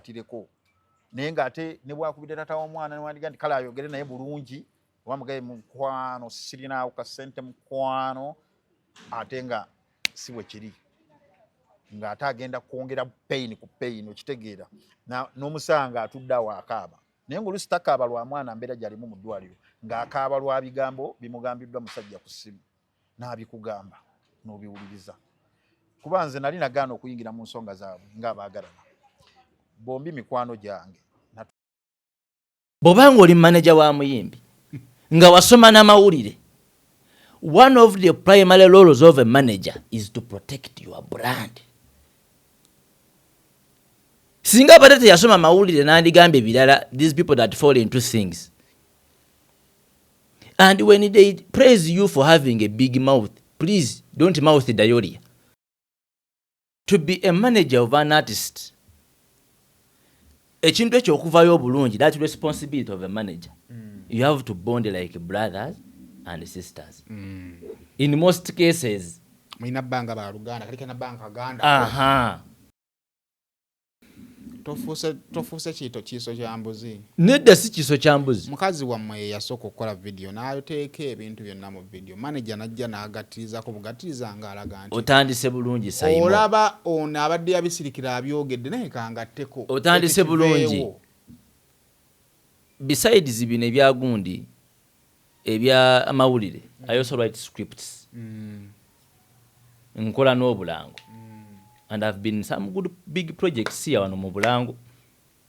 Mukwatireko naye ng'ate ne bwakubidde taata w'omwana newandiga nti kale ayogere naye bulungi oba mugaye mukwano sirinaawo kasente mukwano, ate nga si bwe kiri, ng'ate agenda kwongera pain ku pain, okitegeera, n'omusanga atudde awo akaaba, naye ng'oluusi takaaba lwa mwana mbeera gy'alimu mu ddwaliro, ng'akaaba lwa bigambo bimugambiddwa musajja ku ssimu, n'abikugamba n'obiwuliriza. Kuba nze nali nagaana okuyingira mu nsonga zaabwe ng'abaagalana bombi mikwano gyange. Bw'oba ng'oli manager wa muyimbi nga wasoma n'amawulire, one of the primary roles of a manager is to protect your brand. Singa abadde teyasoma mawulire nandigambye birala. These people that fall into things, and when they praise you for having a big mouth, please don't mouth diarrhea. To be a manager of an artist, ekintu ekyo okuvayo obulungi, that responsibility of a manager, you have to bond like brothers and sisters in most cases. Mulina bbanga baluganda kali kalina bbanga kaganda. Aha. Tofuuse kiito kiiso kya mbuzi. Nedda, si kiso kya mbuzi. Mukazi wammwe ye yasooka okukola vidiyo n'ateeka ebintu byonna mu vidiyo, manager najja n'agattirizaako bugattiriza ng'alaga nti Otandise bulungi, Saimo. Olaba ono abadde yabisirikira abyogedde naye kangatteko. Otandise Ekyo bulungi. kiveewo. Besides bino ebyagundi ebya amawulire, I also write scripts. Nkola n'obulango and I've been some good big projects here wano mu bulango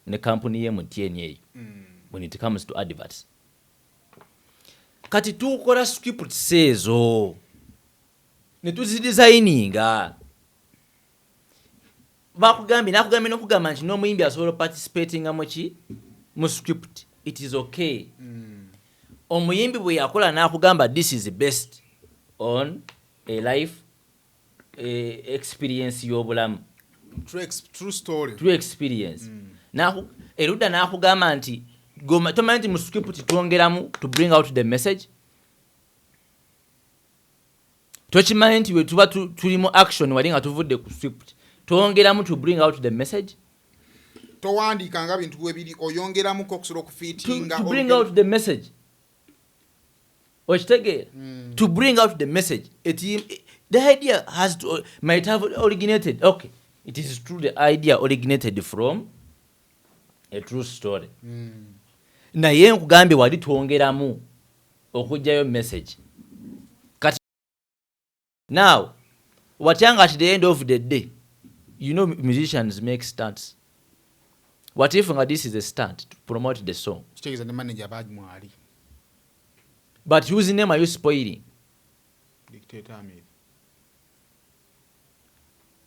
ne kampuni ye MTN eyo. When it comes to adverts, kati tukola scripts ezo ne tuzidesigninga. Bakugambye, nakugambye n'okugamba nti n'omuyimbi asobola participatinga muki mu script, it is okay. Omuyimbi bwe yakola n'akugamba this is best on a life experience y'obulamu. True story. True experience. Erudda n'akugamba nti tomanyi nti mu script twongeramu to bring out the message. Tokimanyi nti bwe tuba tuli mu action wali nga tuvudde ku script twongeramu to bring out the message. Towandiika nga bintu bwebiri, oyongeramuko okusobola okufiitinga. To bring out the message, okitegeera? To bring out the message, the idea has to might have originated, okay, it is true, the idea originated from a true story, naye nkugambye wali twongeramu okuggyayo message. Kati now watyanga at the end of the day, musicians make stunts. What if nga this is a stunt to promote the song? Kitegeeza ne manager bamwali. But whose name are you spoiling? Dictator Amir.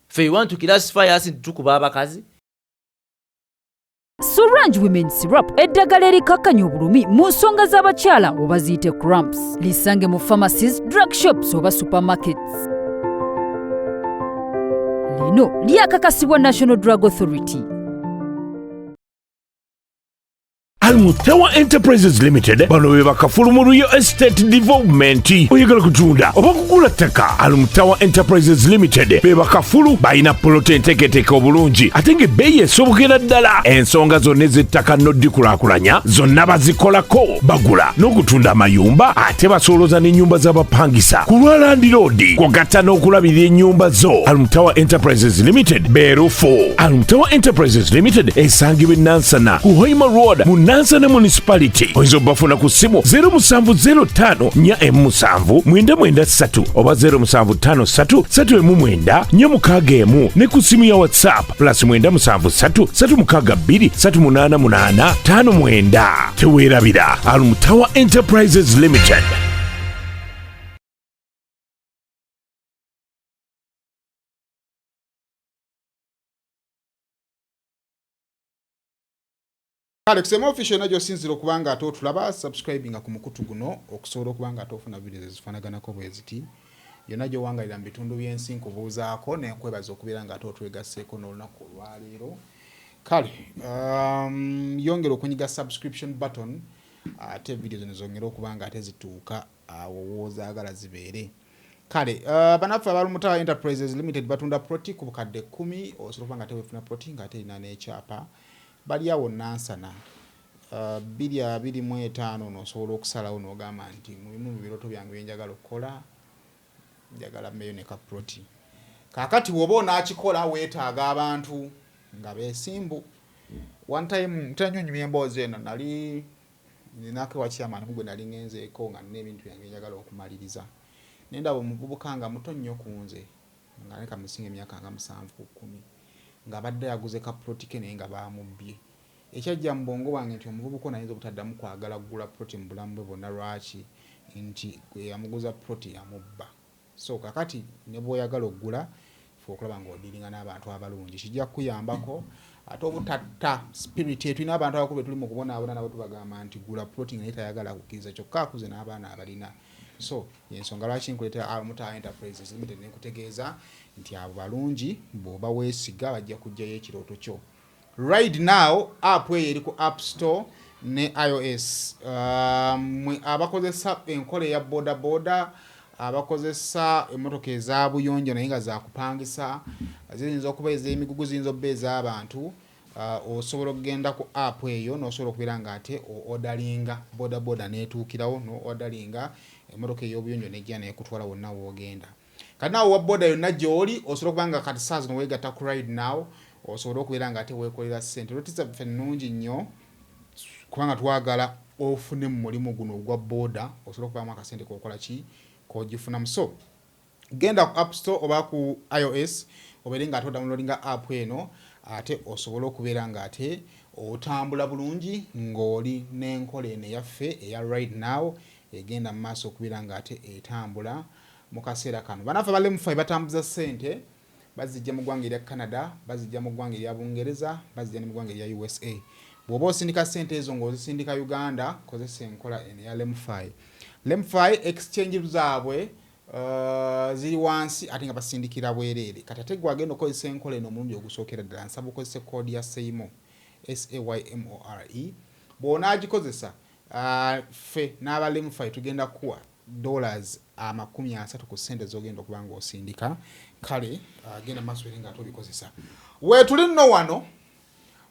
Fe you want to classify us nti tukuba abakazi? Sorange Women Syrup, eddagala erikakkanya obulumi mu nsonga z'abakyala oba ziyite cramps. Lisange mu pharmacies, drug shops oba supermarkets. Lino lyakakasibwa National Drug Authority. Almutawa Enterprises Limited, bano be bakafulu mu real estate development. Oyagala kutunda oba kugula ttaka? Almutawa Enterprises Limited be bakafulu, balina polota enteeketeeke obulungi ate ng'ebbeeyi esobokera ddala. Ensonga zonna ez'ettaka n'oddikulaakulanya zonna bazikolako. Bagula n'okutunda amayumba ate basooloza n'ennyumba z'abapangisa ku lwa landiroodi, kwogatta n'okulabirira ennyumba zo. Almutawa Enterprises Limited beerufu. Almutawa Enterprises Limited esangibwa e Nansana ku Hoima Road mu Nansana Municipality. Oyinza obafuna ku ssimu 0705 4 7 993 oba 0753 319 461, ne ku ssimu ya WhatsApp +973 362 388 59. Teweerabira Almutawa Enterprises Limited. Kale kusema official yonna gy'osinzira okuba nga ate otulaba, subscribinga ku mukutu guno okusobola okuba nga ate ofuna videos ezifaanaganako bwe ziti yonna gy'owangalira mu bitundu by'ensi. Nkubuuzaako nenkwebaza okubeera nga ate otwegasseeko n'olunaku olwaleero. Kale yongera okunyiga subscription button ate video zino zongere okuba nga ate zituuka awo woozaagala zibeere. Kale banaffe abalumutawa Enterprises Limited batunda proti ku bukadde 10. Osobola okuba nga ate wefuna proti nga ate erina n'ekyapa. Bali awo Nansana. 2025 n'osobola okusalawo n'ogamba nti mu bimu mu birooto byange bye njagala okukola, njagala mbeeyo ne kaploti. Kaakati bw'oba onaakikola weetaaga abantu nga beesimbu. One time ntera nnyo nyumya emboozi eno, nali ninako ewa chairman gwe nali ngenzeeko nga nina ebintu byange njagala okumaliriza. Ne ndaba omuvubuka nga muto nnyo ku nze, nga alabika amusinga emyaka nga 7 ku 10, ng'abadde aguze kaploti ke naye nga baamubbye. Ekyajja mu bwongo bwange nti omuvubuka ono ayinza obutaddamu kwagala kugula ploti mu bulamu bwe bwonna. Lwaki? Nti gwe yamuguza ploti yamubba. So kakati ne bw'oyagala okugula, fuba okulaba ng'odiringa n'abantu abalungi, kijja kukuyambako ate obutatta spirit. Tulina abantu abakulu be tuli mu kubonaabona nabo, tubagamba nti gula ploti, nga naye tayagala kukkiriza, kyokka akuze n'abaana abalina. So yensonga lwaki nkuleetera Almutawa Enterprises Limited, nekutegeeza nti abo balungi, bw'oba weesiga bajja kuggyayo ekirooto kyo. Right now app eyo eri ku App Store ne iOS. Mwe abakozesa enkola eya boda boda, abakozesa emmotoka eza buyonjo naye nga zakupangisa, ziyinza okuba ez'emigugu, ziyinza okuba ez'abantu, osobola okugenda ku app eyo n'osobola okubeera nga ate oordaringa boda boda n'etuukirawo, n'oordaringa emmotoka ey'obuyonjo nejja nekutwala wonna w'ogenda. Kati naawe owa boda yonna gy'oli osobola okuba nga kati saa zino weegatta ku Ride Now, osobole okubeera nga ate weekolera ssente. Rate zaffe nnungi nnyo kubanga twagala ofune mu mulimu guno ogwa boda, osobola okubaamu akasente kokola ki kogifunamu. So genda ku App Store oba ku iOS, obeere nga ate odownloadinga app eno, ate osobole okubeera nga ate otambula bulungi ng'oli n'enkola eno eyaffe eya Ride Now egenda mu maaso okubeera nga ate etambula mu kaseera kano. Banaffe ba Lemfi batambuza ssente, bazijja mu ggwanga erya Canada, bazijja mu ggwanga erya Bungereza, bazijja ne mu ggwanga erya USA. Bw'oba osindika ssente ezo ng'ozisindika Uganda, kozesa enkola eno eya Lemfi. Lemfi exchange zaabwe ziri wansi ate nga basindikira bwereere. Kati ate gwe agenda okukozesa enkola eno omulundi ogusookera ddala, nsaba okozesa koodi ya Saymore, SAYMORE. Bw'onaagikozesa, ffe n'aba Lemfi tugenda kukuwa $30 ku ssente z'ogenda okuba ng'osindika. Kale genda maaso eri nga ate obikozesa. Weetuli nno wano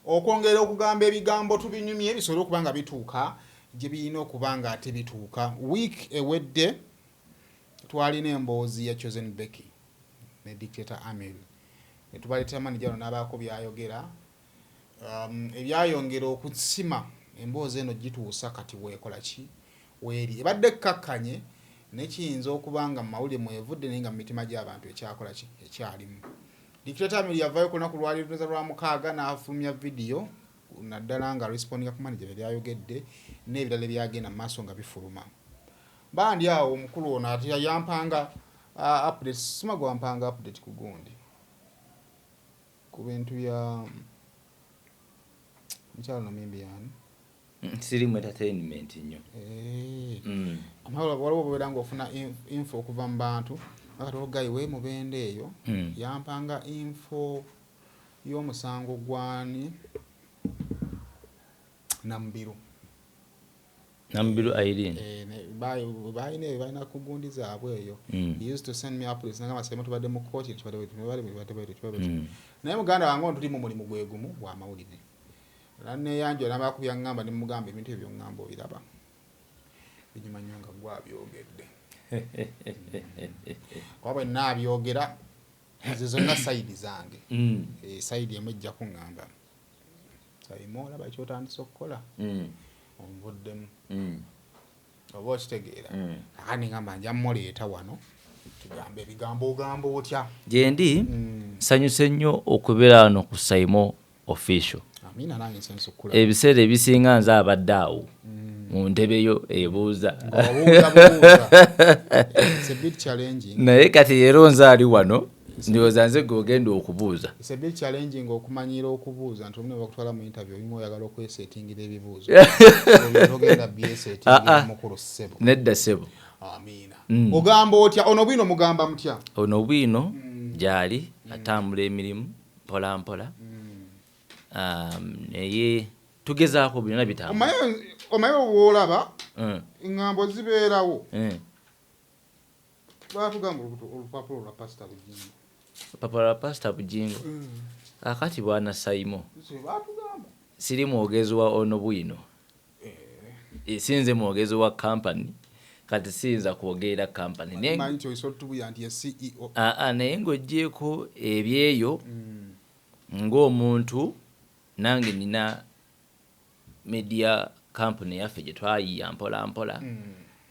okwongera okugamba ebigambo tubinyumye bisobole okuba nga bituuka gye birina okuba nga ate bituuka. Wiiki ewedde twalina emboozi ya Chosen Becky ne Dictator Amir, ne tubaleetera manager ono n'abaako by'ayogera, ebyayongera okusima emboozi eno gituusa kati weekola ki weeri ebadde ekkakkanye, naye kiyinza okuba nga mu mawulire mwevudde, naye nga mu mitima gy'abantu ekyakola ki ekyalimu. Dictator Amir yavaayo ku lunaku lwali lunoza lwa mukaaga n'afulumya vidiyo, naddala nga respondinga ku manager bye byayogedde n'ebirala ebyagenda mu maaso nga bifuluma. Bandi awo omukulu ono ati yampanga update, sima gwampanga update ku gundi, ku bintu bya mukyalo nomuyimbi yani. Sirimu entertainment nnyo. Eh. Waliwo obubeera ng'ofuna info okuva mu bantu, akati olugayi we mubende eyo. Yampanga info y'omusango gwani, Namubiru. Namubiru Irene. Eh, balina eyo, balina ku gundi zaabwe eyo. He used to send me updates nagamba, "Saimo, tubadde mu kooti, tubadde bwe tubadde bwe tubadde bwe tubadde bwe." Naye muganda wange ono tuli mu mulimu gwe gumu gw'amawulire, naneeyanjula nabaako byaŋŋamba, ne mugamba ebintu ebyo byoŋŋamba obiraba binyuma nnyo nga gwabyogedde, kuba bwe naabyogera ezo zonna side zange. Eh, side emu ejja kuŋŋamba, "Saimo, olaba kyotandise okukola, onvuddemu." Oba okitegeera? Kakati ngamba nja muleeta wano tugambe ebigambo, ogamba otya? Gyendi, nsanyuse nnyo okubeera wano ku Saimo Official. Amiina, nange nsanyuse okukulaba. Ebiseera ebisinga nze abadde awo mu ntebe yo ebuuza. Ng'obuuza bubuuza. It's a bit challenging. Naye kati leero nze ali wano, ndowooza nze gwe ogenda okubuuza. It's a bit challenging okumanyiira okubuuza nti omulimu bakutwala mu interview, obimu oyagala okwesetingira ebibuuzo. So, togenda byesetingira. Ah, ah. Mukulu ssebo. Nedda ssebo. Amiina. Ogamba otya ono bwino, mugamba mutya? Ono bwino gyali atambula emirimu mpola mpola. Naye tugezaako byonna bitambula. Omanyi woolaba eŋŋambo zibeerawo. Batugamba olupapula olwa Pasita Bugingo. Olupapula lwa Pasita Bugingo, akati bwana Saimo. Batugamba. Siri mwogezi wa ono bwino. Sinze mwogezi wa company, kati siyinza kwogerera company. Manyi nti oyisa otubuya nti ye CEO. Aa, naye ng'oggyeeko ebyeyo, ng'omuntu nange nina media company yaffe gye twayiya mpola mpola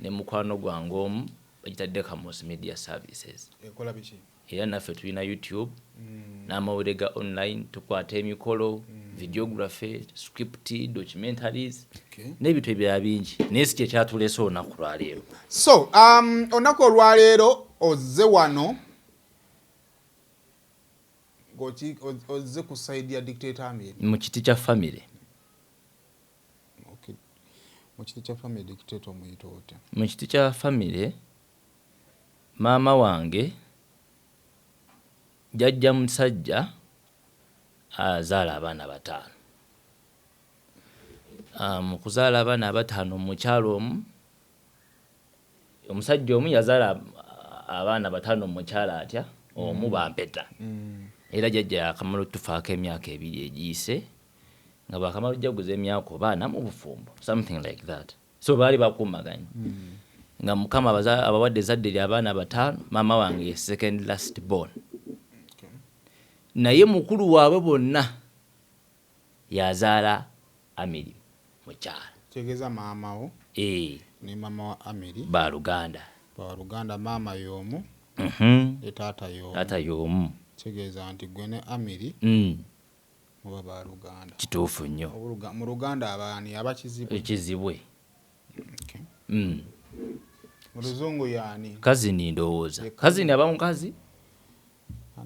ne mukwano gwange omu, bagitadde Kamos Media Services. Ekola biki? Era naffe tulina YouTube n'amawulire ga online, tukwata emikolo, videography, script, documentaries n'ebintu ebirala bingi, naye si kyekyatuleese olunaku lwaleero. So olunaku olwaleero ozze wano ozze ku side ya Dictator Amir. Mu kiti kya family. Okay. Mu kiti kya family, Dictator omuyita otya? Mu kiti kya family, maama wange jjajja musajja azaala abaana bataano. Mu kuzaala abaana abataano, omukyalo omu, omusajja omu yazaala abaana bataano, omukyala atya omu bampeta. Era jjajja yakamala otufaako emyaka 2 egiyise, nga bakamala ojjaguza emyaka oba ana mu bufumbo, something like that. So baali bakuumaganye nga Mukama abawadde ezzadde lyabaana bataano. Maama wange ye second last born, naye mukulu waabwe bonna yazaala Amiri mukyala. Kitegeeza maama wo ne maama wa Amiri baluganda. Baluganda, maama y'omu ne taata y'omu. Taata y'omu. Kitegeeza nti gwe ne Amiri muba baluganda. Kituufu nnyo. Mu Luganda abaani abakizibwe? Ekizibwe. Okay. Mu Luzungu yaani? Cousin, ndowooza cousin aba mukazi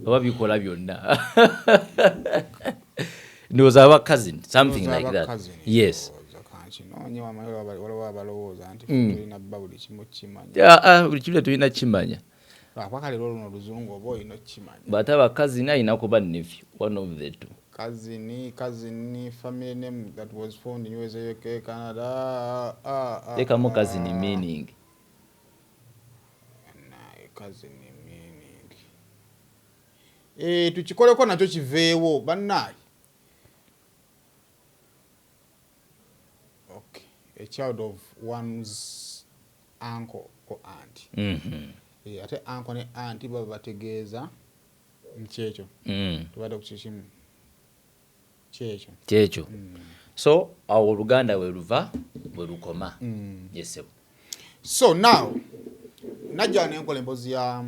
oba bikola byonna, ndowooza aba cousin, something like that, yes. Kankinoonye, waliwo abalowooza nti tulina bba buli kimu kimanya. Ah, ah, buli kimu tetulina kimanya. Lwakuba leero luno oluzungu oba olina okukimanya. Bw'ate aba cousin alina kuba nephew, one of the two. Cousin, family name that was found in USA, UK, Canada. Ah, Teekamu ah. cousin meaning. Naye cousin meaning. Eh, tukikoleko nakyo kiveewo bannaaye. Okay. A child of one's uncle or aunt. Eh, ate uncle ne aunt baba bategeeza nkyekyo. Tubadde ku kikimu. Kyekyo. Kyekyo. So awo oluganda we luva bwe lukoma. Yes. So now najja nenkola emboozi ya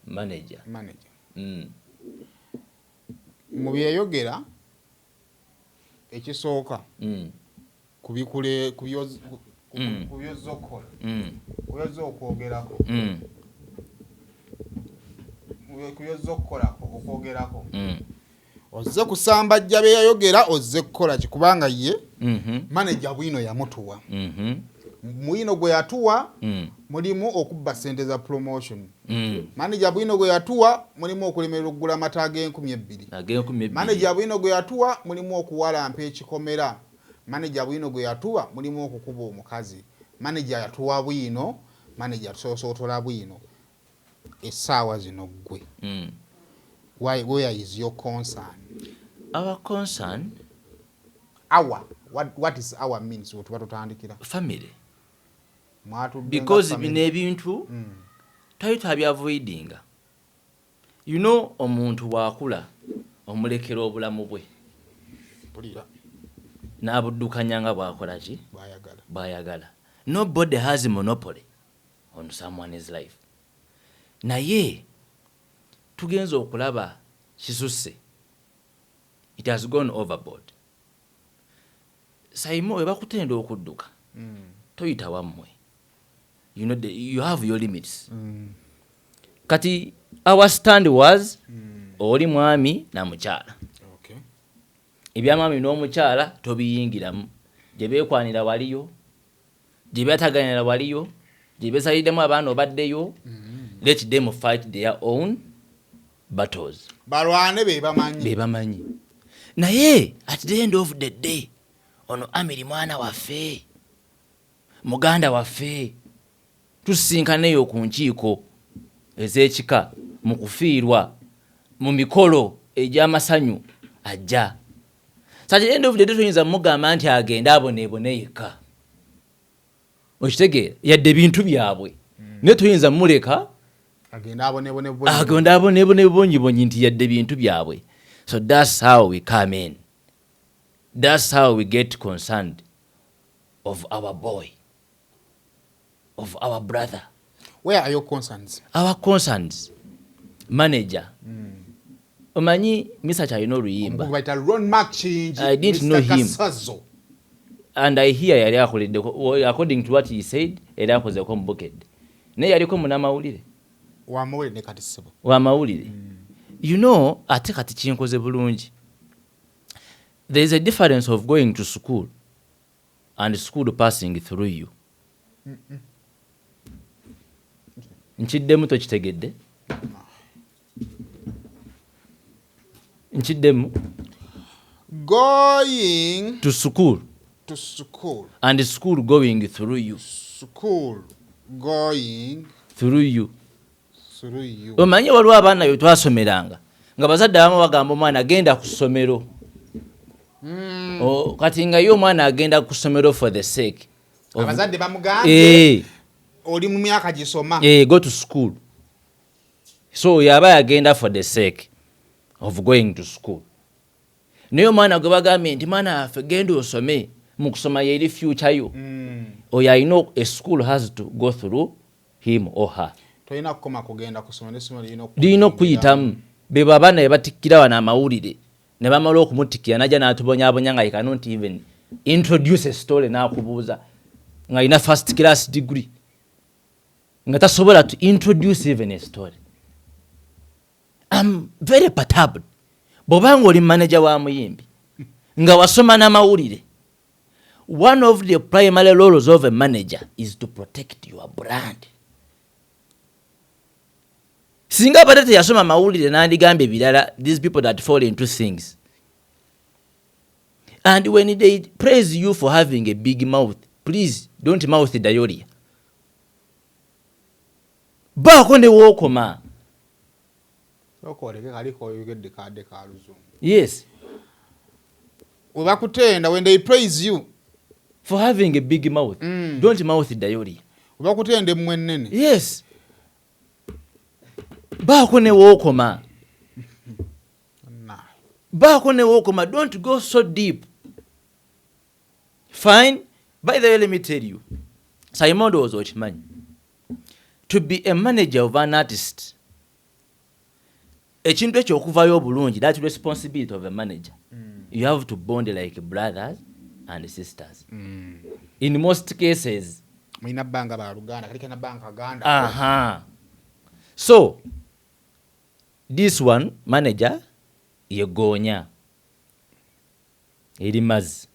manager. Manager. Mu byeyogera ekisooka kubikule kubyozza okukola, kubyozza okwogerako, kubyozza okukolako, okwogerako, ozze kusambajja bye yayogera, ozze kukola ki? Kubanga ye manager bwino yamutuwa, mwino gwe yatuwa mulimu okubba sente za promotion. Manager bwino gwe yatuwa mulimu okulemerera okugula amata ag'e2000. Ag'e2000. Manager bwino gwe yatuwa mulimu okuwalampa ekikomera. Manager bwino gwe yatuwa mulimu okukuba omukazi. Manager yatuwa bwino, manager tusoosotola bwino essaawa zino ggwe. Where is your concern? Our concern, our what is our means wetuba tutandikira? Family. Mwatudde nga Because family. bino ebintu twali twabyavoidinga. Omuntu bw'akula omulekera obulamu bwe Mpulira. n'abuddukanya nga bw'akola ki? Bwayagala. Bw'ayagala. Nobody has a monopoly on someone's life. Naye tugenza okulaba kisusse, it has gone overboard. Saimo, we bakutenda okudduka, toyita wammwe. You have your limits. Kati our stand was, oli mwami na mukyala. Ebyamwami n'omukyala tobiyingiramu. Gye beekwanira waliyo, gye beetaganira waliyo, gye beesaliddemu abaana obaddeyo. Let them fight their own battles. Balwane be bamanyi. Be bamanyi. Naye at the end of the day, ono Amiri mwana waffe, muganda waffe, tusisinkaneyo ku nkiiko ez'ekika, mu kufiirwa, mu mikolo egy'amasanyu. Ajja. So at the end of the day toyinza mugamba nti agende aboneebone yekka. Okitegeera? Yadde ebintu byabwe, naye toyinza muleka agenda abonebone. Agenda aboneebone bubonyibonyi nti yadde bintu byabwe. So that's how we come in, that's how we get concerned of our boy, of our brother. Where are your concerns? Our concerns, manager, omanyi Misa kyalina oluyimba. Omukungu bayita Ron Mark Kingi. I didn't know Mr. him. Kasazo. And I hear yali akoleddeko, according to what he said, yali akozeko mu Bukedde, naye yaliko munamawulire. Wamawulire ne kati ssebo. Wamawulire, ate kati kinkoze bulungi. There is a difference of going to school and school passing through you. Nkiddemu, tokitegedde? Nkiddemu. Going to school to school and school going through you. School going through you. Through you. Omanyi waliwo abaana bye twasomeranga nga bazadde abamu bagamba omwana genda ku ssomero. Kati nga ye omwana agenda ku ssomero for the sake of Abazadde bamugambye oli mu myaka gisoma. Eh, go to school. So yaba yagenda for the sake of going to school, naye omwana gwe bagambye nti mwana waffe genda osome, mu kusoma yeri future yo, oyo alina a school has to go through him or her. Tolina kukoma kugenda kusoma, n'essomero lirina Lirina okuyitamu. Bebo abaana bebatikkira wano amawulire ne bamala okumutikkira najja n'atubonyabonya nga he cannot even introduce a story, n'akubuuza nga alina first class degree nga tasobola to introduce even a story. Am very perturbed. Bw'obanga oli manager wa muyimbi nga wasoma n'amawulire, one of the primary roles of a manager is to protect your brand. Singa abadde teyasoma mawulire nandigambye birala. These people that fall into things, and when they praise you for having a big mouth, please don't mouth diarrhea. Baako ne wookoma. Sooka oleke kaliko oyogedde kadde ka luzungu. Yes. We bakutenda, when they praise you for having a big mouth, don't mouth diarrhea. We bakutenda emmwe ennene, Yes, baako ne wookoma. Baako ne wookoma. Don't go so deep. Fine. By the way, let me tell you, Simon, ndowooza okimanyi, to be a manager of an artist, ekintu ekyo okuvayo obulungi, that responsibility of a manager, you have to bond like brothers and sisters in most cases. Mulina bbanga baluganda kali kana bbanga kaganda. Aha. So this one, manager yegonya eri mazzi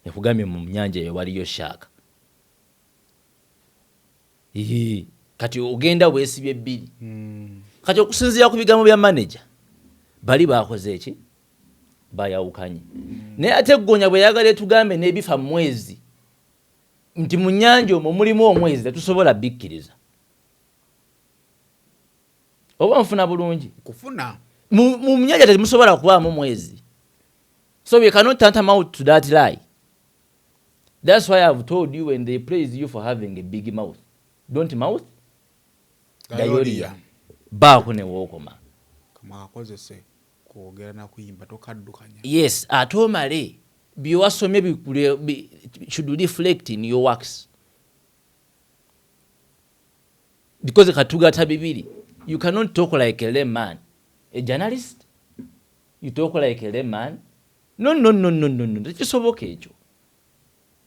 ekugambye mu nyanja eyo waliyo shark. Ii, kati ogenda weesibye ebbiri. Kati okusinziira ku bigambo bya manager, bali bakoze eki? Bayawukanye. Naye ate eggonya bwe yagala etugambe n'ebifa mu mwezi nti mu nnyanja omwo mulimu omwezi, tetusobola bikkiriza. Oba nfuna bulungi? Kufuna. Mu nyanja temusobola kubaamu mwezi, so we cannot tantamount to that lie. That's why I've told you, when they praise you for having a big mouth, don't mouth diarrhea. Baako ne wookoma. Kamwakakozese kwogera nakuyimba, tokaddukanya. Yes, ate omale byewasomye should reflect in your works, because katugata bibiri. You cannot talk like a layman, a journalist. You talk like a layman? No, no, no, no, no, no, tekisoboka ekyo.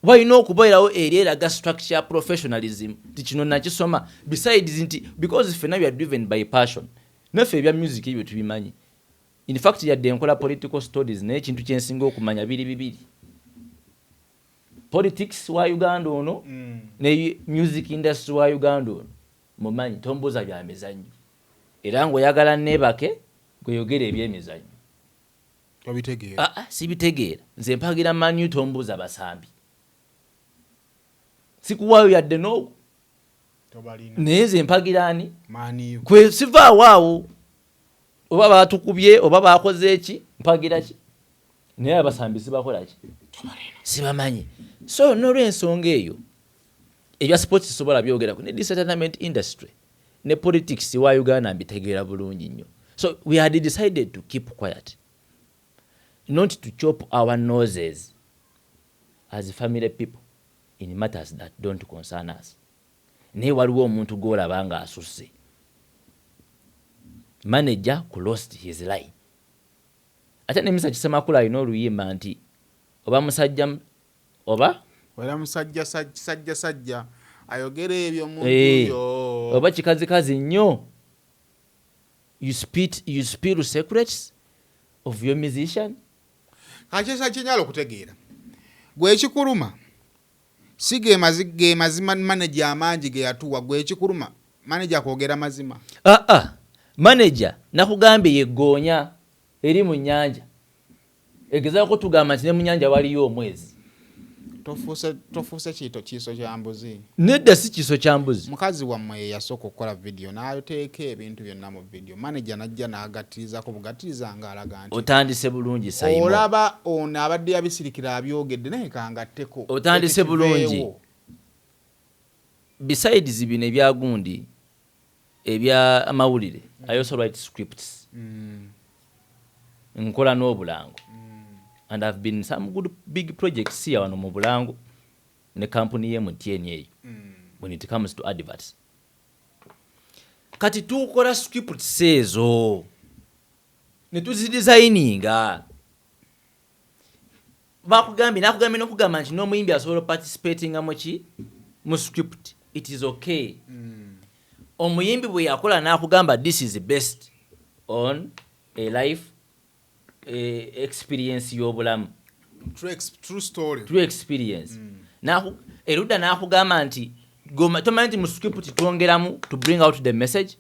Walina okubeerawo eri eraga structure ya professionalism nti kino nakisoma. Besides nti because ffenna we are driven by passion, naffe ebya music ebyo tubimanyi. In fact, yadde nkola political stories, naye ekintu kyensinga okumanya biri bibiri: politics wa Uganda ono ne music industry wa Uganda ono mumanyi. Tombuuza bya mizannyo, era ng'oyagala neebake gweyogera ebyemizannyo. Tobitegeera. Ah, ah, sibitegeera. Nze mpagira Man U, tombuuza basambi, sikuwaayo yadde n'ogwo. Tobalina. Naye nze mpagira ani? Man U. Kwe sivaawo awo, oba batukubye oba bakoze eki, mpagira ki? Naye abasambi sibakolaki, sibamanyi. So nolwensonga eyo, ebya sports sobola byogerako, ne this entertainment industry ne politics wa Uganda mbitegeera bulungi nnyo. So we had decided to keep quiet, not to chop our noses as family people in matters that don't concern us. Naye waliwo omuntu gwolaba nga asusse, manager crossed his line. Ate ne Mr Kisemakula alina oluyimba nti oba musajja oba Era musajja sajja sajja ayogera ebyo muntu yo. Oba kikazikazi nnyo, you spill secrets of your musician. Kakyesa kyenyala okutegeera, gwe ekikuluma si ge mazima manager amangi ge yatuwa. Gwe ekikuluma manager kwogera mazima? Aa, manager nakugambye yeggoonya eri mu nnyanja, egezaako tugamba nti ne mu nnyanja waliyo omwezi. Tofuuse kiito kiiso kya mbuzi? Nedda, si kiiso kya mbuzi. Mukazi wammwe ye yasooka okukola vidiyo n'ateeka ebintu byonna mu vidiyo, manager najja n'agattirizako bugattiriza ng'alaga nti Otandise bulungi, Simon. Olaba ono abadde yabisirikira abyogedde, naye kangatteko. Otandise Ekyo bulungi. kiveewo. Besides bino ebyagundi ebya amawulire, I also write scripts. Nkola n'obulango and I've been some good big projects here wano mu bulango ne kampuni ye MTN eyo. When it comes to adverts, kati tukola scripts ezo ne tuzidesigninga. Bakugambye, nakugambye n'okugamba nti n'omuyimbi asobola participatinga muki, mu script. It is okay. Omuyimbi bwe yakola n'akugamba this is best on a life experience y'obulamu. True story. True experience. Erudda n'akugamba nti tomanyi nti mu script twongeramu to bring out the message.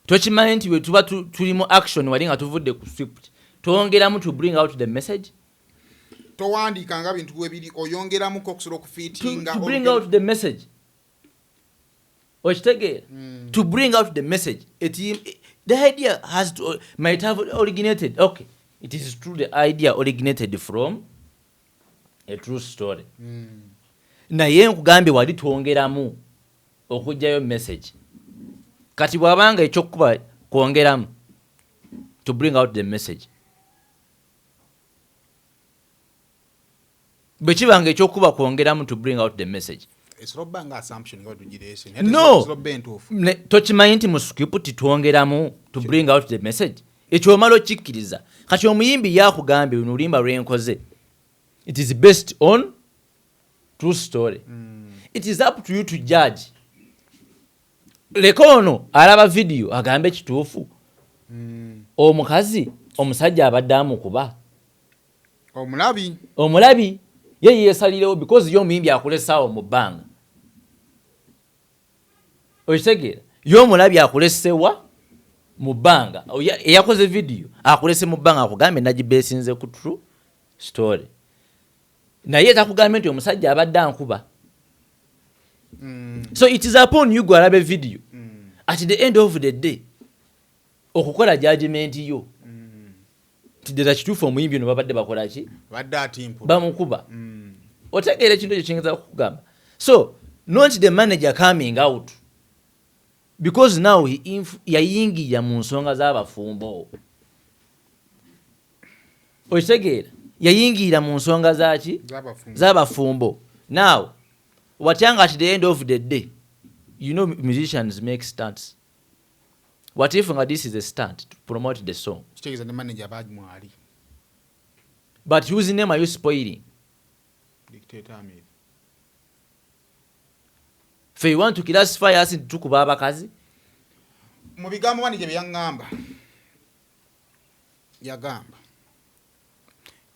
Tokimanyi nti bwe tuba tuli mu action wali nga tuvudde ku script, twongeramu to bring out the message? Towandiika nga bintu webiri, oyongeramuko okusobola okufiitinga To bring out the message, okitegeera? To bring out the message. The idea has to might have originated, okay, it is true, the idea originated from a true story. Naye nkugambye wali twongeramu okuggyayo message. Kati bw'abanga ekyokuba kwongeramu to bring out the message, bwe kibanga ekyokuba kwongeramu to bring out the message. Esobola obba nga assumption nga bwetugireese. No. Esobola obba entuufu. Tokimanyi nti mu script twongeramu to bring out the message? Ekyo omala okikkiriza. Kati omuyimbi yakugambye luno oluyimba lwenkoze, it is based on true story. It is up to you to judge. Leka ono alaba vidiyo agambe kituufu, omukazi omusajja abadde amukuba. Omulabi. Omulabi ye yeesalirewo, because ye omuyimbi akulesaawo mu bbanga, okitegeera? Ye omulabi akulesewa mu bbanga. Eyakoze vidiyo akulese mu bbanga, akugambe nagibeesinze ku true story, naye takugambye nti omusajja abadde ankuba. So it is upon you gwe alaba vidiyo at the end of the day okukola judgment yo nti ddala kituufu omuyimbi ono babadde bakola ki? Badde atimpula. Bamukuba. Otegeera ekintu ekyo kiyinza kukugamba? So not the manager coming out, because now he yayingirira mu nsonga z'abafumbo, okitegeera? Yayingirira mu nsonga zaki? Z'abafumbo. Z'abafumbo. Now watyanga at the end of the day, you know musicians make stunts. What if nga this is a stunt to promote the song? Kitegeeza ne manager bamwali. But whose name are you spoiling? Dictator Amir. Fe you want to classify us nti tukuba abakazi? Mu bigambo manager bye yaŋŋamba, yagamba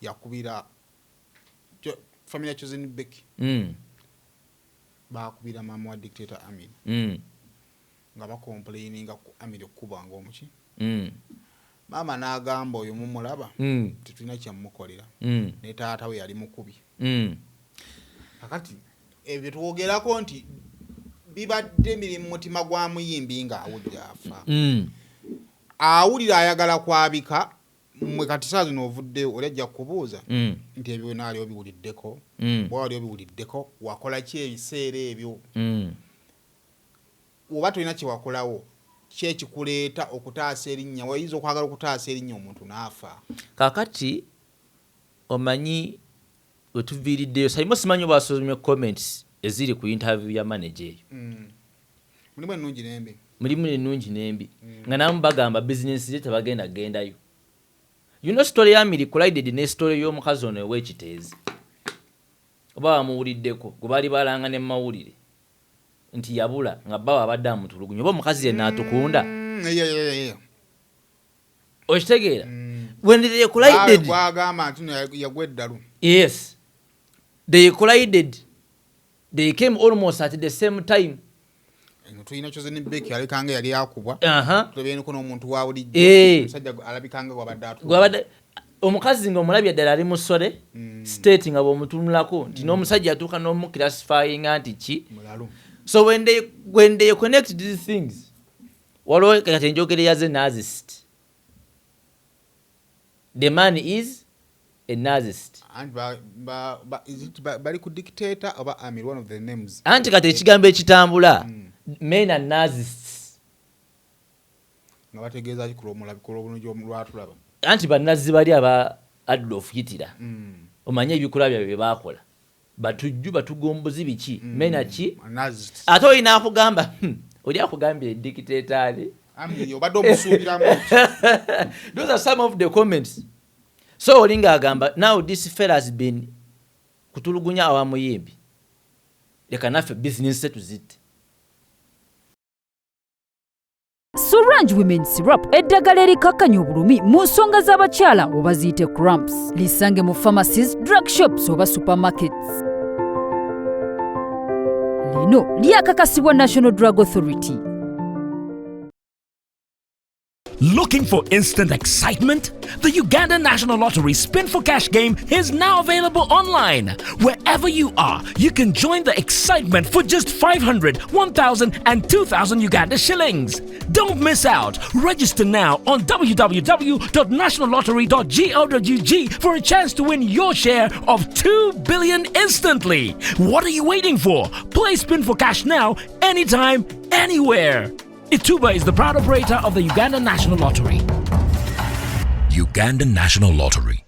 yakubira family ya Chosen Becky. Bakubira maama wa Dictator Amir nga bacomplaininga ku Amir okukubanga omuki. Maama n'agamba oyo mumulaba, tetulina kyamukolera. Ne taata we yali mukubi. Kakati ebyo twogerako nti bibadde biri mu mutima gwa muyimbi ng'awulira afa, awulira ayagala kwabika. Mwe kati saa zino ovuddeyo, oli ajja kukubuuza nti ebyo naali obiwuliddeko? Bwa wali obiwuliddeko, wakola ki ebiseera ebyo? Oba tolina kyewakolawo, ki ekikuleeta okutaasa erinnya? Wayinza okwagala okutaasa erinnya, omuntu n'afa. Kakati omanyi wetuviiriddeyo, Saimo, simanyi oba wasomye comments eziri ku interview ya manager eyo. Mulimu ennungi n'embi. Mulimu ennungi n'embi, nga namu bagamba bizinesi ze tebagenda gendayo. You know, story ya Amiri collided ne story y'omukazi ono ow'ekiteezi, oba bamuwuliddeko, gwe baali balanga ne mawulire nti yabula nga bba abadde amutulugunya, oba omukazi yenna atukunda. Okitegeera? When they collided, Gwagamba nti no yagwa eddalu. Yes, they collided, they came almost at the same time. Eno tulina Chosen Becky alabikanga yali akubwa. Tulabyeneko n'omuntu wa bulijjo. Omusajja alabikanga gwabadde atula. Gwabadde omukazi nga omulabye ddala ali musole state, nga bw'omutunulako nti n'omusajja atuuka n'omuclassifyinga nti ki. Mulalu. So when they connect these things, waliwo kati enjogera yaze narcissist, the man is a narcissist. Anti is it bali ku dictator oba Amir, one of the names. Anti kati ekigambo ekitambula, men are narcissists. Nga bategeeza ki ku lw'obulungi lwatulaba? Anti bannazzi bali aba Adolf Hitler, omanye ebikolwa byabwe bye baakola, batujju, batugombozi, biki, men are ki? Narcissist. Ate olina akugamba, oli akugambye dictator ali. Amir obadde omusuubiramu ki? Those are some of the comments. So oli ng'agamba, now this fella has been kutulugunya awa muyimbi, leka naffe bizinesi tuzitte. Sorange Women Syrup, eddagala erikakkanya obulumi mu nsonga z'abakyala oba ziyite cramps, lisange mu pharmacies, drug shops oba supermarkets. Lino lyakakasibwa National Drug Authority. Looking for instant excitement? The Uganda National Lottery Spin for Cash game is now available online. Wherever you are, you can join the excitement for just 500, 1,000, and 2,000 Uganda shillings. Don't miss out. Register now on www.nationallottery.go.ug for a chance to win your share of 2 billion instantly. What are you waiting for? Play Spin for Cash now, anytime, anywhere. Ituba is the proud operator of the Uganda National Lottery. Uganda National Lottery.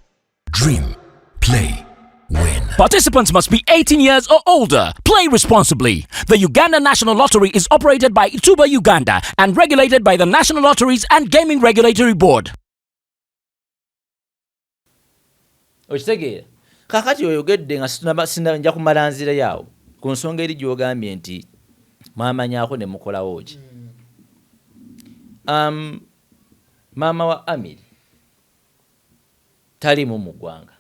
Dream, play, win. Participants must be 18 years or older. Play responsibly. The Uganda National Lottery is operated by Ituba Uganda and regulated by the National Lotteries and Gaming Regulatory Board. Okitegeera? Kakati oyogedde nga nja kumala nzirayo ku nsonga eri gy'ogambye nti mwamanyako ne mukolawo ki. Maama wa Amiri talimu mu ggwanga.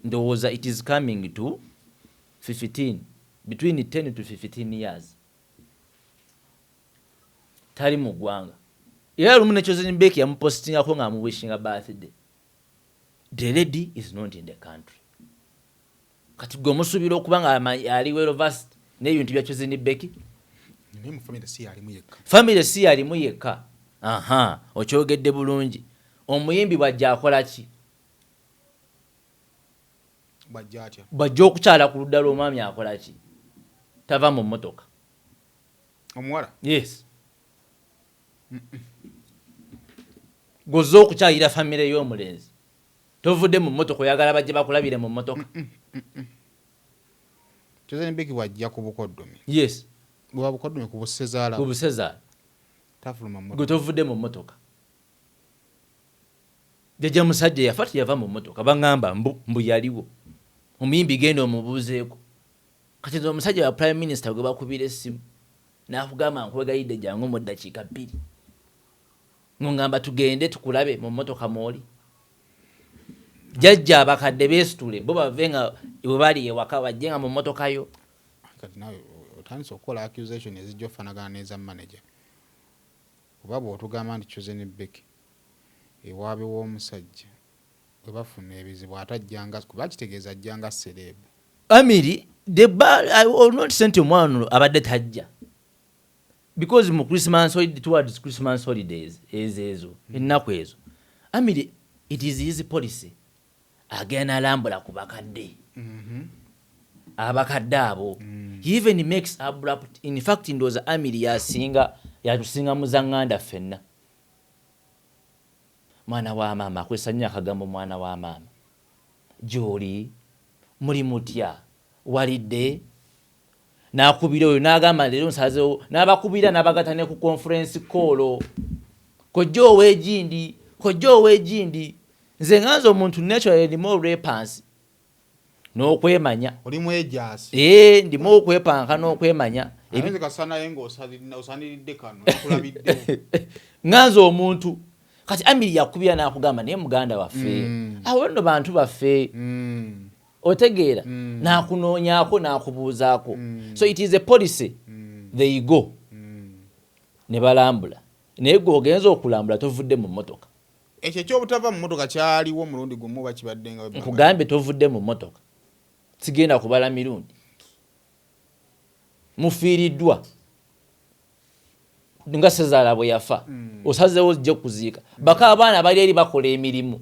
Ndowooza it is coming to 15, between 10 to 15 years tali mu ggwanga. Era lumu ne Chosen Becky yamupostingako ng'amuwishinga birthday. The lady is not in the country. Kati gwe omusuubira okuba nga ali well versed n'ebintu bya Chosen Becky? Naye mu famire si yalimu yekka. Famire si yalimu yekka. Aha, okyogedde bulungi. Omuyimbi bw'ajja akola ki? Bwajja atya? Bw'ajja okukyala ku ludda lw'omwami akola ki? Tava mu mmotoka. Omuwala? Yes. Gw'ozze okukyalira famire y'omulenzi, tovudde mu mmotoka, oyagala bajje bakulabire mu mmotoka? Chosen Becky bwajja ku bukoddomi, bwa bukoddomi, ku busezaala, ku busezaala, tafuluma gwe tovudde mu mmotoka. Jjajja musajja yafa teyava mu mmotoka. Baŋŋamba mbu yaliwo omuyimbi, genda omubuuzeeko. Kati nze omusajja wa prime minister gwe bakubira essimu n'akugamba nkwegayidde jangu mu ddakiika 2, ng'ongamba tugende tukulabe mu mmotoka mw'oli. Jjajja abakadde beesitule bo bave nga bwe bali ewaka bajje nga mu mmotoka yo. Kati nawe otandise okukola accusation ezijja ofaanagana n'eza manager, kuba bw'otugamba nti Chosen Becky ewaabe w'omusajja bwe bafuna ebizibu ate ajjanga, kuba kitegeeza ajjanga celeb. Amiri, the not nti omwana ono abadde tajja. Because mu Christmas holiday, towards Christmas holidays, ezo ennaku ezo, Amiri, it is his policy, agenda alambula ku bakadde, abakadde abo. He even makes abrupt, in fact ndowooza Amiri yasinga, yatusinga muzaŋŋanda ffenna. Mwana wa maama, akozesa nnyo akagambo mwana wa maama, gy'oli muli mutya, walidde, n'akubira oyo n'agamba leero nsazeewo, n'abakubira n'abagatta ne ku conference call, kojja ow'egindi, kojja ow'egindi. Nze nga nze omuntu naturally ndimu olwepansi n'okwemanya. Oli mwejaasi. Ee, ndimu okwepanka n'okwemanya. Ayinza kasa naye ng'osaniridde kano nakulabiddewo. Nga nze omuntu kati Amiri yakubira n'akugamba naye muganda waffe, awo nno bantu baffe, otegeera, n'akunoonyaako n'akubuuzaako. So it is a policy, they go ne balambula, naye gwe ogenza okulambula tovudde mu mmotoka. Ekyo ekyobutava mu mmotoka kyaliwo omulundi gumu oba kibadde nga? Nkugambye tovudde mu mmotoka, sigenda kubala mirundi mufiiriddwa nga sezaala bwe yafa, osazeewo ojje kuziika baka abaana bali eri bakola emirimu,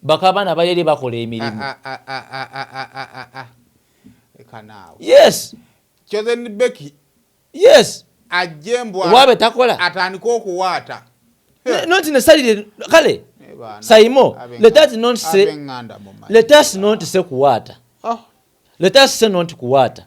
baka abaana bali eri bakola emirimu. Ah, ah, ah, ah, ah, ah, ah, ah, ah. Leka naawe. Yes. Chosen Becky Yes. ajje mbw Owaabe takola. Atandike okuwaata. Not necessarily kale. Eh, baana, Saimo, let us not say ab'eŋŋanda mumanyi. Let us not say kuwaata. Oh. Let us say not kuwaata,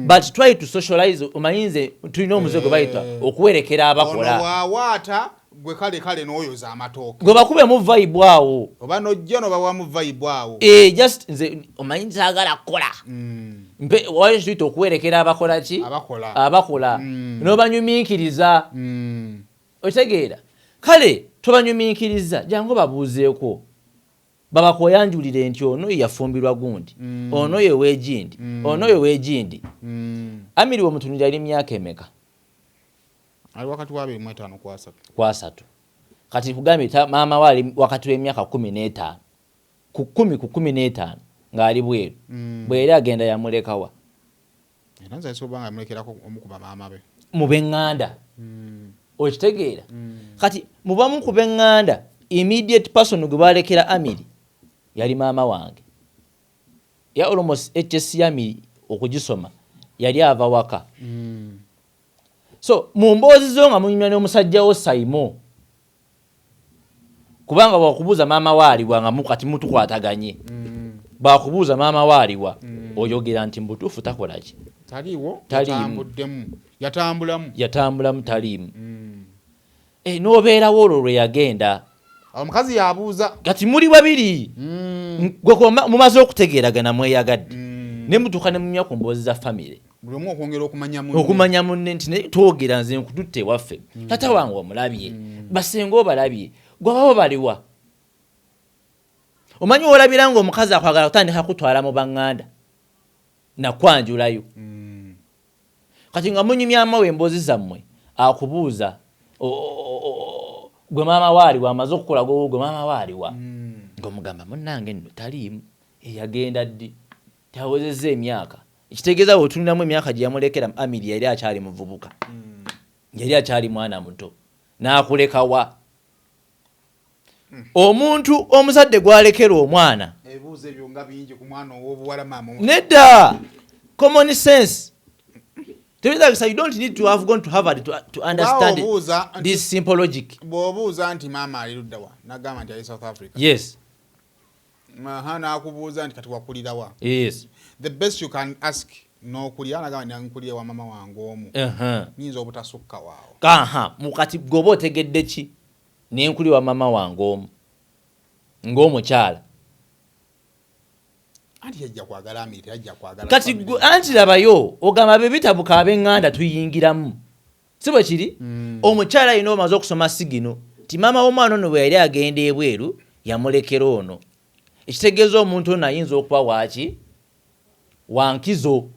but try to socialize. Omanyi nze tulina omuze gwe bayita okuwerekera Ono abakola. bw'awaata gwe kale kale n'oyoza amatooke. Gwe bakubemu vibe awo. Oba n'ojja n'obawamu vibe awo. Eh, just nze omanyi nsaagala kukola. Mpe wali tuyita okuwerekera abakola ki? Abakola. Abakola. N'obanyumiikiriza. Otegeera? Kale tobanyumiikiriza, jangu babuuzeeko, babakoyanjulire nti ono ye yafumbirwa gundi, ono ye weegindi, ono ye weegindi. Amiri wemutunulira ali myaka emeka? Ali wakati wa 25 ku 30. Ku 30. Kati kugambye maama we ali wakati w'emyaka 15 ku 10 ku 15 ng'ali bweru. Bwe yali agenda yamulekawa? Era nze asobola nga yamulekerako omu ku bamaama be. Mu b'eŋŋanda. Okitegeera? Kati mu bamu ku b'eŋŋanda, immediate person gwe balekera Amiri yali maama wange. Ya almost HS Amiri okugisoma yali ava waka. So mu mboozi zo nga munyumya n'omusajja wo Saimo, kubanga bwakubuuza maama waaliwa, nga kati mutukwataganye, bwakubuuza maama waaliwa, oyogera nti mubutuufu takola ki? Taliiwo. Taliimu. Yatambuddemu, yatambulamu. Yatambulamu, taliimu. E, n'obeerawo olwo lwe yagenda. Omukazi yabuuza. Kati muli babiri, gwe mumaze okutegeeragana, mweyagadde, ne mutuuka ne munywa ku mboozi za famire. Buli omu okwongera okumanya munne. Okumanya munne nti naye twogera nze nkututte ewaffe, tata wange omulabye, basenga obalabye, gwababo baliwa. Omanyi olabira nga omukazi akwagala kutandika kutwala mu baŋŋanda nakwanjulayo. Kati nga munyumyamu emboozi zammwe, akubuuza gwe maama waaliwa, amaze okukola gwe gwe maama waaliwa, ng'omugamba munnange nno taliimu, eyagenda ddi, tawezezza emyaka. Ekitegeeza bweotunulamu emyaka gye yamulekera Amiri, yali akyali muvubuka, yali akyali mwana muto. N'akulekawa omuntu omuzadde gwalekera omwana? Ebibuuzo ebyo nga bingi ku mwana ow'obuwala, maama. Nedda, common sense tebetagisa. You don't need to have gone to Harvard to understand Bw'obuuza nti- this simple logic. Bw'obuuza nti maama ali luddawa, nagamba nti ali South Africa. Aha, n'akubuuza nti kati wakulirawa? The best you can ask, n'okulya, nagamba nti nkulira wa mama wange omu. Nyinza obutasukka waawo. Aha, mukati gwoba otegedde ki nenkuli wa mama wange omu ng'omukyala? Anti yajja kwagala Amiri, teyajja kwagala Kati family. Anti labayo ogamba be bitabuka ab'eŋŋanda tuyingiramu, si bwe kiri? Omukyala alina omaze okusoma sigino nti maama w'omwana ono bwe yali agenda ebweru yamulekera ono, ekitegeeza omuntu ono ayinza okuba waaki wankizo,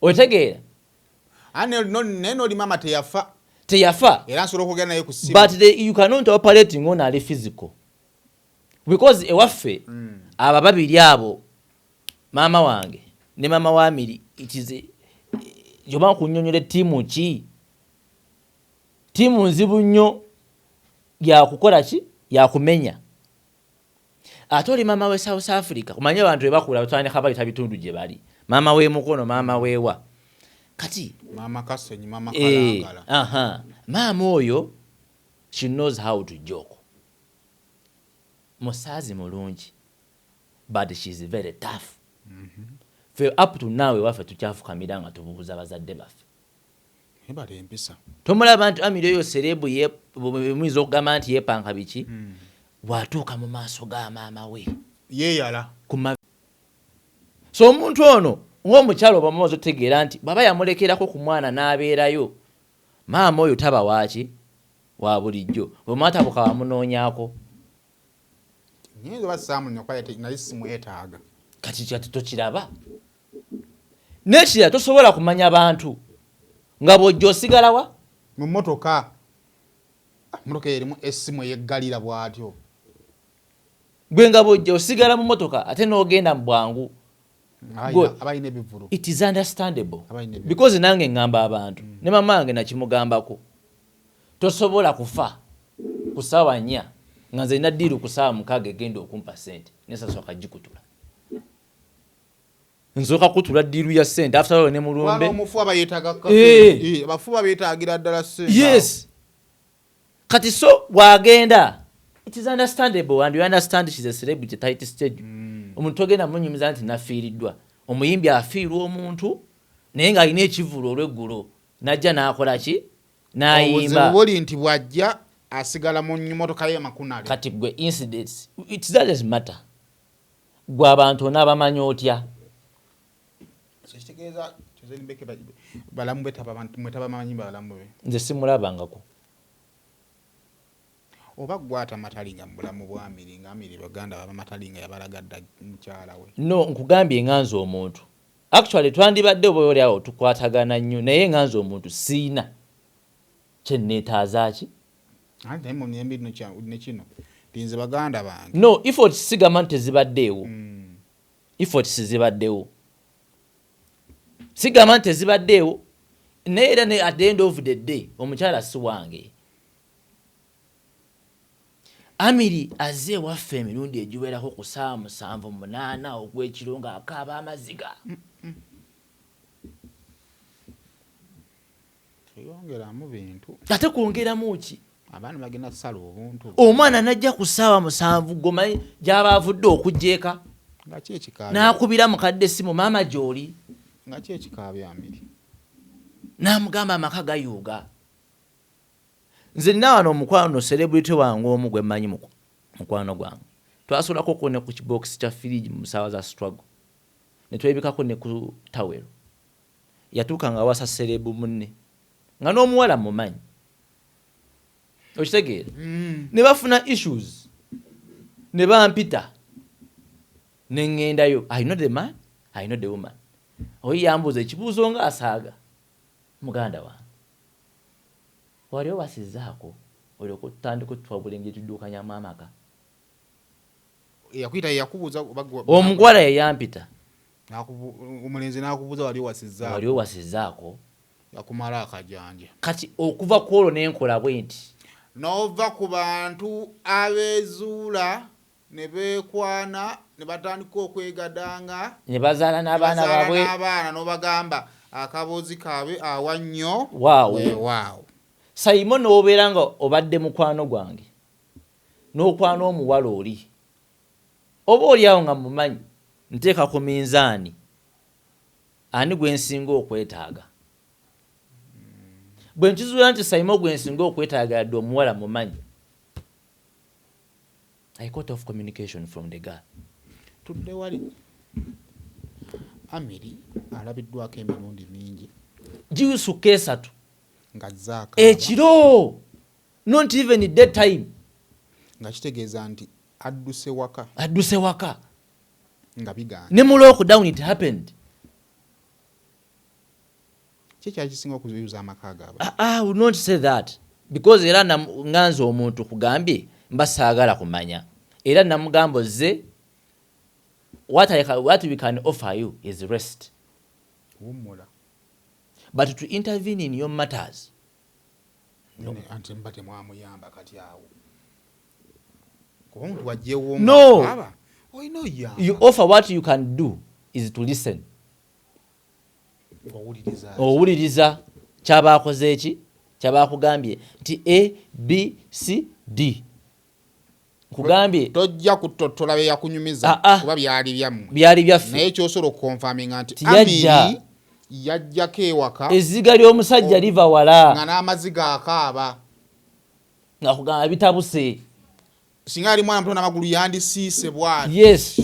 otegeera? Ah, naye noli maama teyafa. Teyafa. Era nsobola okwogera naye ku ssimu. But you cannot operate ng'ono ali physical, because ewaffe abo ababiri abo, maama wange ne maama wa Amiri, it is Oba nkunyonyola ettiimu ki? Ttiimu nzibu nnyo yakukola ki, yakumenya. Ate oli maama we South Africa, omanye abantu bebakula batandika bayita bitundu gye bali, maama w'emukono, maama weewa. Kati Maama Kasenyi, maama Kalangala. Aha, maama oyo, she knows how to joke, musaazi mulungi, but she's very tough. Fe up to now ewaffe tukyafukamira nga tubuuza bazadde baffe. Ebala empisa. Tomulaba nti Amiri oyo celeb, muyinza okugamba nti yeepanka biki, bw'atuuka mu maaso ga maama we Yeeyala. Kuma so omuntu ono ng'omukyalo oba mumaze otegeera nti bw'aba yamulekerako ku mwana n'abeerayo, maama oyo taba waaki wa bulijjo, bwe mwatabuka wamunoonyaako. Nyinza oba saamunya kuba nali simwetaaga. Kati tokiraba n'ekirala, tosobola kumanya bantu nga bw'ojja osigalawa mu mmotoka. Ah, mmotoka eyo erimu essimu eyeggalira bw'atyo. Gwe nga bw'ojja osigala mu mmotoka ate n'ogenda mu bwangu. Abalina ebivulu. It is understandable. Abalina ebivulu. Because nange ŋŋamba abantu, ne mama wange nakimugambako, tosobola kufa ku ssaawa 4 nga nze nina deal ku ssaawa 6 egenda okumpa sente, nesasooka gikutula, nsooka kutula deal ya sente, after all ne mulumbe. Omufu aba yeetaaga. Abafu babeetaagira ddala sente. Yes, kati so bwagenda, it is understandable and you understand she's a celebrity, tight schedule. Omuntu togenda munyumiza nti nafiiriddwa. Omuyimbi afiirwa omuntu naye ng'alina ekivulu olweggulo, najja n'akola ki, n'ayimba. Obuzibu buli nti bw'ajja asigala mu mmotoka ye makunale. Kati gwe incidents, it doesn't matter. Gwe abantu onaabamanya otya? So kitegeeza Chosen Becky balamu be mwe tabamanyi balamu be? Nze simulabangako. Oba gwata matalinga mu bulamu bwa Amiri, nga Amiri baganda baba matalinga yabalaga dda mukyala we. No, nkugambye nga nze omuntu, actually twandibadde oba oli awo tukwatagana nnyo, naye nga nze omuntu siina kyenneetaaza ki. Anti naye mu myembi ne kino tinze baganda bange. No, efforts sigamba nti tezibaddeewo. Efforts zibaddewo, sigamba nti tezibaddeewo, naye era ne at the end of the day omukyala si wange. Amiri azze ewaffe emirundi egiwerako ku ssaawa 7, 8 ogw'ekiro ng'akaaba amaziga. Teyongeramu bintu. Ate kwongeramu ki? Abaana bagenda kusala obuntu. Omwana najja ku ssaawa 7, gomanyi gy'aba avudde okujja eka. Nga ki ekikaabya? N'akubira mukadde essimu, "Maama, gy'oli?" Nga ki ekikaabya Amiri? N'amugamba amaka gayuuga. Nze nina wano omukwano, celebrity wange omu gwe mmanyi, mukwano gwange, twasulako ne ku kibokisi kya firiji mu ssaawa za struggle, ne twebikako ne ku tawero. Yatuuka nga awasa celeb munne, nga n'omuwala mumanyi, okitegeera? Ne bafuna issues ne bampita ne ŋŋendayo. I know the man, I know the woman. Oyo yambuuza ekibuuzo ng'asaaga, "Muganda wange, wali owasizzaako olyoka otutandika otutwabula engeri tudduukanyamu amaka?" Yakuyita, yakubuuza oba Omuwala yeyampita. Omulenzi n'akubuuza wali owasizzaako? Wali owasizzaako? Yakumala akajanja. Kati okuva ku olwo nenkola bwe nti N'ova ku bantu abeezuula ne beekwana ne batandika okwegadanga. Ne bazaala n'abaana ne bazaala baabwe. N'abaana, n'obagamba akaboozi kaabwe awa nnyo. Waawo. Weewaawo. Saimo, n'obeera nga obadde mukwano gwange n'okwana omuwala oli, oba oli awo nga mumanyi, nteeka ku minzaani ani gwe nsinga okwetaaga. Bwe nkizuula nti Saimo gwe nsinga okwetaaga, yadde omuwala mumanyi, I cut off communication from the girl. Tudde wali, Amiri alabiddwako emirundi mingi. Giusukka esatu. Nga zaakaaba. Ekiro, not even day time. Nga kitegeeza nti adduse waka. Adduse waka. Nga bigaana. Ne mu lockdown it happened. Ki ekyakisinga okuyuza amaka gaabwe? Ah, ah, I will not say that because era nga nze omuntu kugambye mba saagala kumanya, era namugamba ozze, what we can offer you is rest. Wummula. But to intervene in your matters, no. Anti mba temwamuyamba kati awo, kuba omuntu wajjewo. No. Olina oyamba. You offer. What you can do is to listen. Owuliriza. Owuliriza kyaba akoze, eki kyaba akugambye nti A, B, C, D, nkugambye. Tojja kutotola bye yakunyumiza. Ah, ah. Kuba byali byammwe. Byali byaffe. Naye kyosobola okuconfirminga nti Tiyajja. Amiri yajjako ewaka. Ezziga ly'omusajja liva wala. Nga n'amaziga akaaba. Nga kugamba bitabuse. Singa yali mwana muto n'amagulu yandisiise bwati. Yes,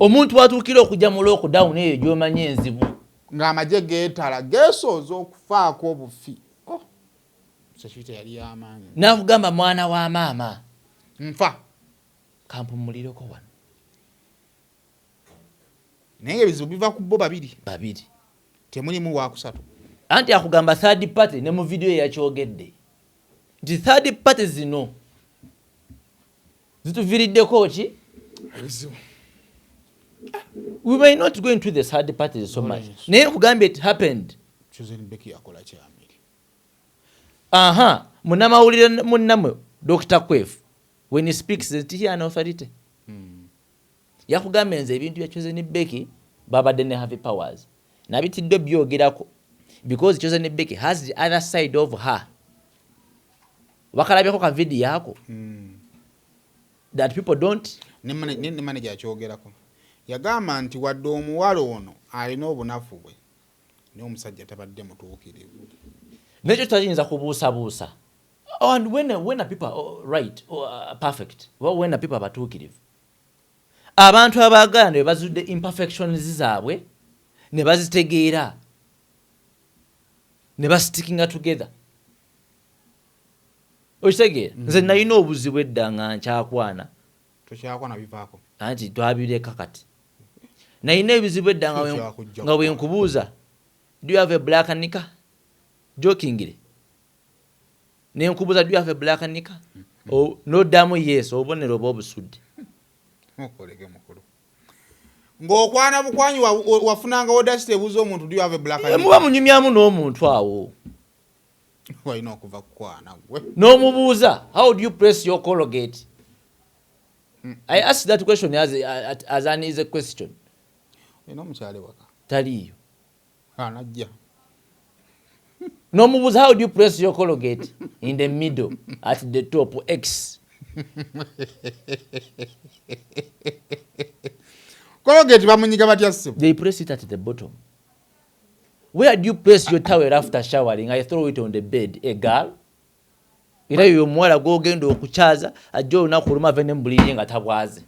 omuntu watuukira okujja mu lockdown eyo gy'omanyi enzibu, ng'amagye geetala geesooza okufaako obufi. Oh, security yali y'amaanyi. Nakugamba, mwana wa maama, nfa. Kampumulireko wano. Naye nga ebizibu biva ku bo babiri. Babiri. Temulimu wakusatu. Anti akugamba third party, ne mu vidiyo yakyogedde nti third party zino zituviiriddeko ki? Ebizibu. We may not go into the third parties so much, naye nkugambye it happened. Chosen Becky yakola kyamiri? Aha, munnamawulire munnamwe Dr Quef, when he speaks, nti he an authority, yakugambye nze ebintu bya Chosen Becky babadde ne Harvey Powers nabitidde byogerako because Chosen Becky has the other side of her. Wakalabyeko ka video ako that people don't Ne manager akyogerako, yagamba nti wadde omuwala ono alina obunafu bwe, naye omusajja tabadde mutuukirivu. Nekyo tayinza kubuusabuusa. Oh, and when are people, oh, right, oh, perfect? Well, when are people abatuukirivu, abantu abaagala ne bazudde imperfections zaabwe ne bazitegeera ne bastickinga together, okitegeera? Nze nalina obuzibu edda nga nkyakwana. Tokyakwana, bivaako. Anti twabireka. Kati nalina ebizibu edda Kyakujja. nga bwenkubuuza, "Do you have a black knicker?" jokingire nenkubuuza, "Do you have a black knicker?" Noddamu yes, obubonero oba obusudde. Okolege mukulu ng'okwana bukwanyi wafunanga audacity ebuuza omuntu, "Do you have a black Eh, muba munyumyamu n'omuntu awo. Walina okuva kukwana gwe. N'omubuuza, "How do you press your Colgate?" I ask that question as an easy question. Olina omukyala ewaka? Taliiyo. Anajja. N'omubuuza, "How do you press your Colgate?" In the middle, at the top, x. Colgate bamunyiga batya, ssebo? They press it at the bottom. Where do you press your towel after showering? I throw it on the bed. A girl, era yoyo omuwala gwogenda okukyaza ajja olunaku olumu ave ne mubuliri nga tabwaze.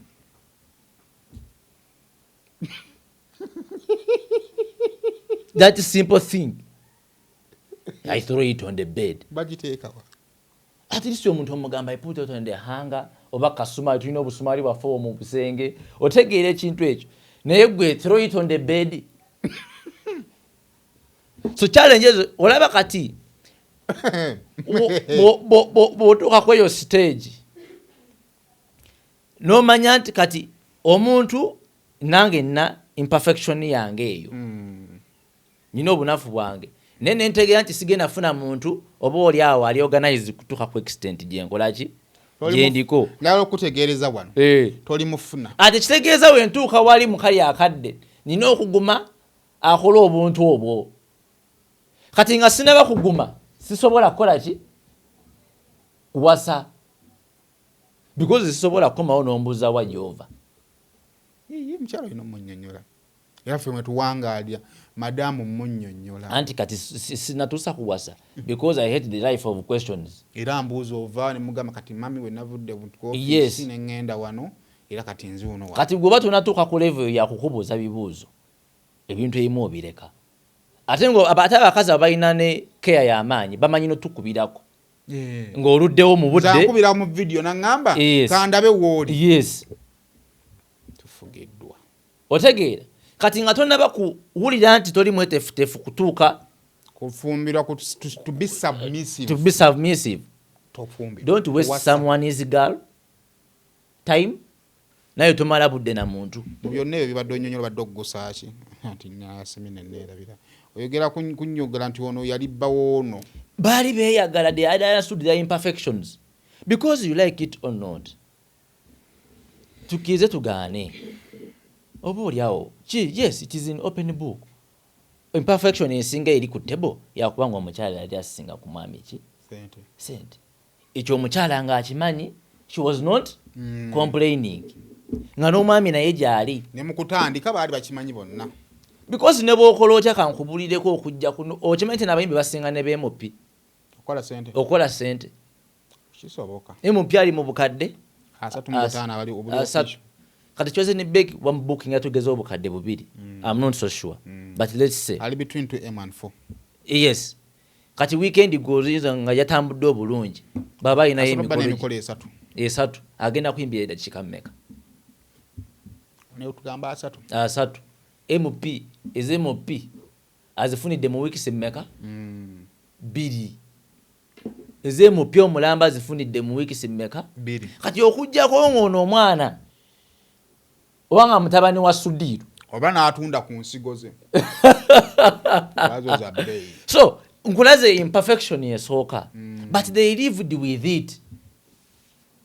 That simple thing, I throw it on the bed. Bagiteekawa? At least omuntu omugamba, "I put it on the hanger," oba kasumali, tulina obusumali bwaffe omwo mu busenge, otegeera ekintu ekyo. Naye gwe throw it on the bed. So challenge ezo olaba kati bw'otuuka ku eyo stage n'omanya nti kati omuntu nange nna imperfection yange eyo, nina obunafu bwange, naye nentegeera nti sigenda funa muntu oba oli awo ali organize kutuuka ku extent gyenkolaki, gyendiko. Njagala okutegeereza wano. Eh. Toli mufuna. Ate kitegeeza wentuuka wali mukali akadde nina okuguma akola obuntu obwo. Kati nga sinaba kuguma, sisobola kukola ki, kuwasa, because sisobola kukomawo nombuuza wa gyova. Iye, mukyala olina omunnyonnyola, era ffe mwe tuwangaalya madamu munnyonnyola. Anti kati sinatuusa kuwasa because I hate the life of questions. Era mbuuza ova, nemugamba kati mami we navudde Yes. ofisi neŋŋenda wano, era kati nzi uno wano. Kati gweoba tonatuuka ku level yakukubuuza bibuuzo, ebintu ebimu obireka. Ate ngo ate abakazi abalina ne keya y'amaanyi bamanyi notukubirako ng'oluddewo mu budde. Nze mu vidiyo naŋŋamba, "Kandabe wooli." Tufugiddwa. Otegeera? Kati nga tonaba kuwulira nti toli mwetefutefu kutuuka kufumbirwa, to be submissive. To be submissive. Tofumbirwa. Don't waste Wasa. someone's girl time. Naye tomala budde na muntu. Mu byonna ebyo bibadde onyonyola, badde okugusaaki nti nasemye neneerabira oyogera kunnyogera nti ono yali bbawo ono. Baali beeyagala. They had understood their imperfections, because you like it or not, tukkirize tugaane, oba oliawo ki, yes, it is in open book, imperfection esinga eri ku table yakubanga omukyala yali asinga ku mwami ki? Sente. Sente. Ekyo omukyala ng'akimanyi, she was not complaining, nga n'omwami naye gyali. Ne mu kutandika baali bakimanyi bonna. Because ne bw'okola otya, kankubulireko, okujja kuno okimanyi nti n'abayimbi basinga ne bemupi okukola sente. Okukola sente. Kisoboka. Mp ali mu bukadde 35 abali obuli. 30. Kati Chosen Becky wamubukinga, tugeze 2000. I'm not so sure, but let's say ali between 2 m and 4. Yes, kati weekend gozinza nga yatambudde obulungi, baba alinayo asobola okuba emikolo n'emikolo 3. 3, agenda kuyimbira eddakiika mmeka? Naye tugamba 30. 30. Mp ezmp azifunidde mu weeks mmeka? 2. Ezmp omulamba azifunidde mu weeks mmeka? 2. Kati okugjako ng'ono omwana oba nga mutabani wa Sudiiru oba n'atunda ku nsigo ze bazo za bbeeyi. So nkulaze imperfection esooka, but they lived with it